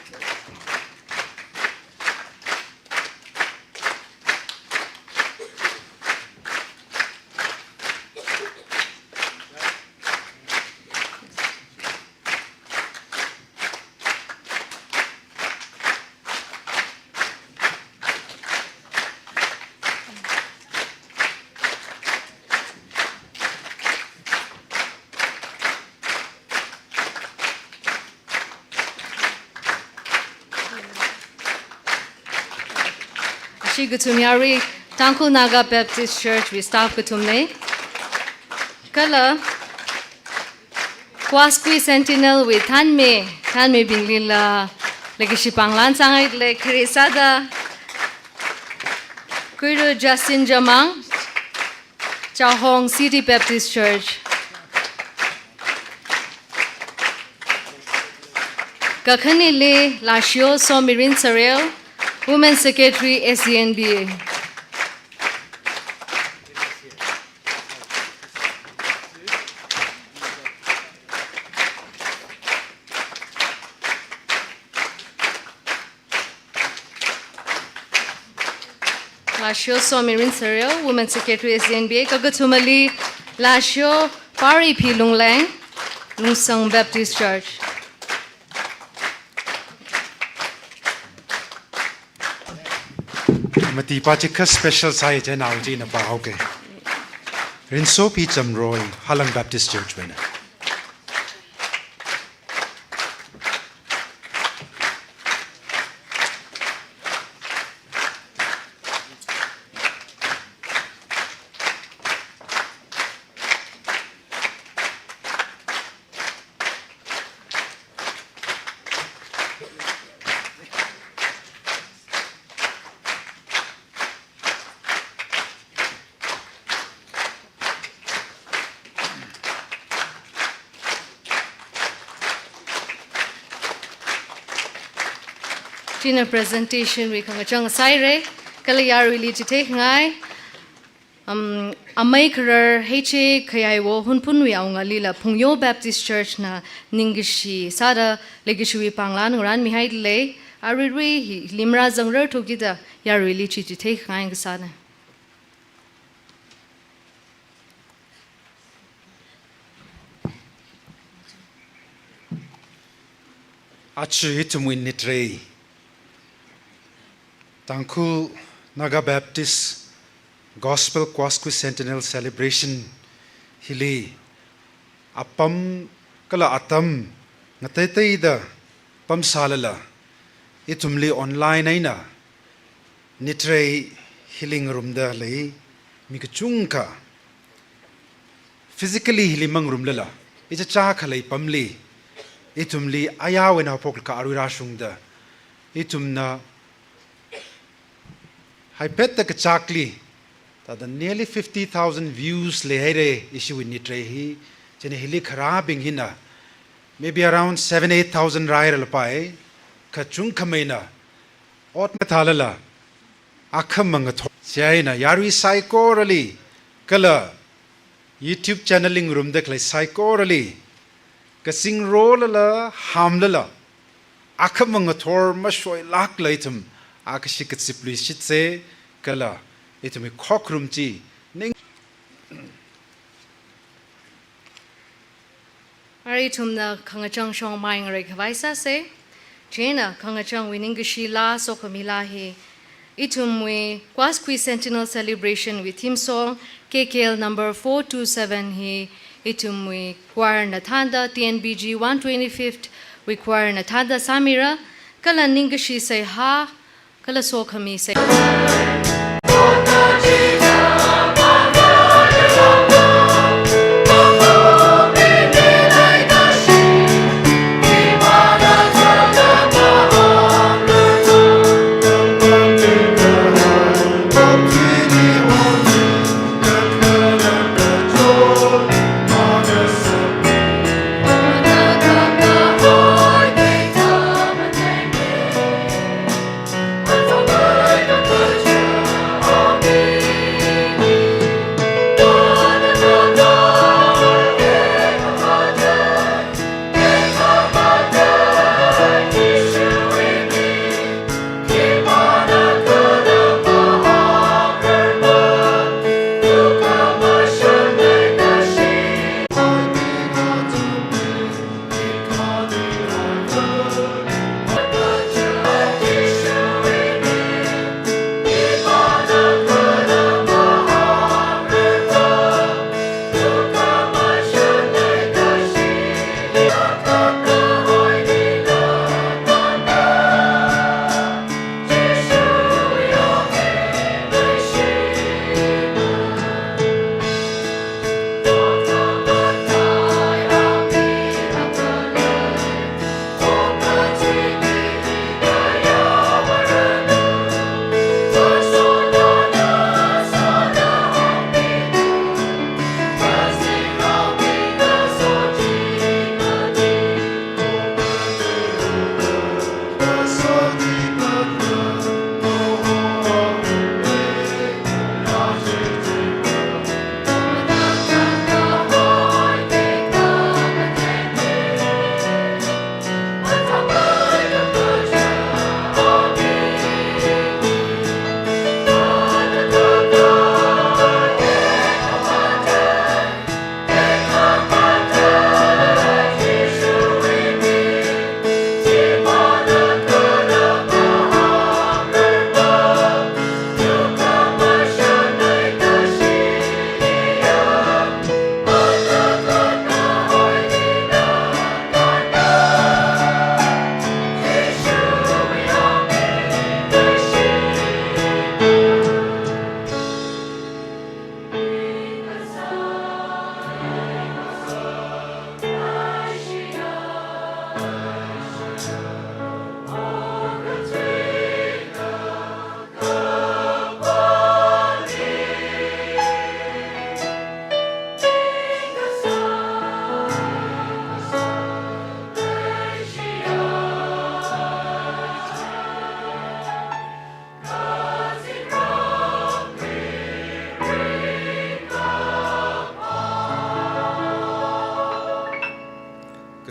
Ashi kathum yarui Tangkhul Naga Baptist Church wui staff kathumna. Kala Kwaskwui Sentinel wui thanme, thanmebinglila leikashi panglan sāngaida lei, khare sāda Kuiru Justin Jamang, Chahong City Baptist Church. Kakhaneli Lashio Somirin Sarel, Women Secretary S T N B A. Lashio Somirin Sarel, Women Secretary S T N B A, kakathumali Lashio Pari P Lungleng, Lungsang Baptist Church. Mati pa chi kha special sāi, chieina chi ina pāhaoke. Rinso P Chamroi, Halang Baptist Church wuina. China presentation wui khangachang sāhaira, kala yaruili chitheikhangai, um, amei kharar H A Khayaiwo Hunphunwui awungalila Phungyo Baptist Church na ningkashi sāda leikashiwui pāngla ngarānmihaida lei, aruirui hili marāzangrarthukida yaruili chi chitheikhangai kasāna. Aja ithumwui nitrei, Tangkhul Naga Baptist Gospel Quasquicentennial Celebration hili apam kala atam ngateiteida pamsālala, ithumli online eina nitrei hili ngarumda lei mi kachungkha, physically hili mangarumlala, ichichā khalei apamli ithumli ayāwui eina haophoklaga arui rāshungda, ithumna haiphettā kachākli, thāda nearly fifty thousand views leihaira ishiwui nitrei hi. Chieina hili kharābing hina maybe around seven, eight thousand rāhaira lapai, kachungkhameina ot mathālala, akhamang ngathor. Chieina yarui saikorali, kala YouTube channel li ngarumda khalei saikorali, kazingrolala, hamlala, akhamang ngathor mashoilākla ithum akhashi kazipluishitsa, kala ithumwui khokharum chi ning Arui ithumna khangachang shongmai ngareikhavai sāsa. Chieina khangachangwui ningkashi laa, sokhami laa hi ithumwui Quasquicentennial Celebration wui theme song K K L number four two seven hi ithumwui choir na thānda, T N B G one twenty-fifth wui choir na thānda sāmira, kala ningkashi seihā kala sokhami sei.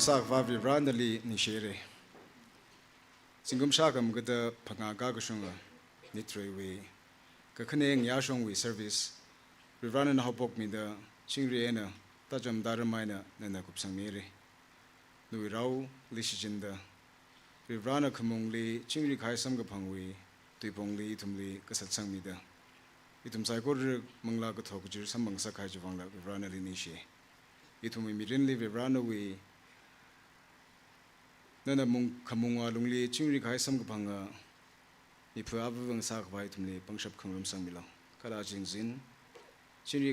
Sākhavā Varivarāli ningshire. Zingkum shākha makada phangā kakashunga nitreiwui kakhane ngayāshongwui service, Varivarāna haophokmida chingri eina tacham taram eina nana kupsangmire. Nawui raoli shichinda, Varivarāna khamungli chingri kahai samkaphangwui tuipongli ithumli kasatsangmida, ithum saikora manglā kathok kachir samphang ngasakkahai chiwui vangla Varivarāli ningshi. Ithumwui mirinli Varivarāwui, nana mung, khamungwui lungli chingri kahai samkaphanga mipha avāvang sākhavai ithumli pangshap khangarum sangmilu. Kala chingzin, chingri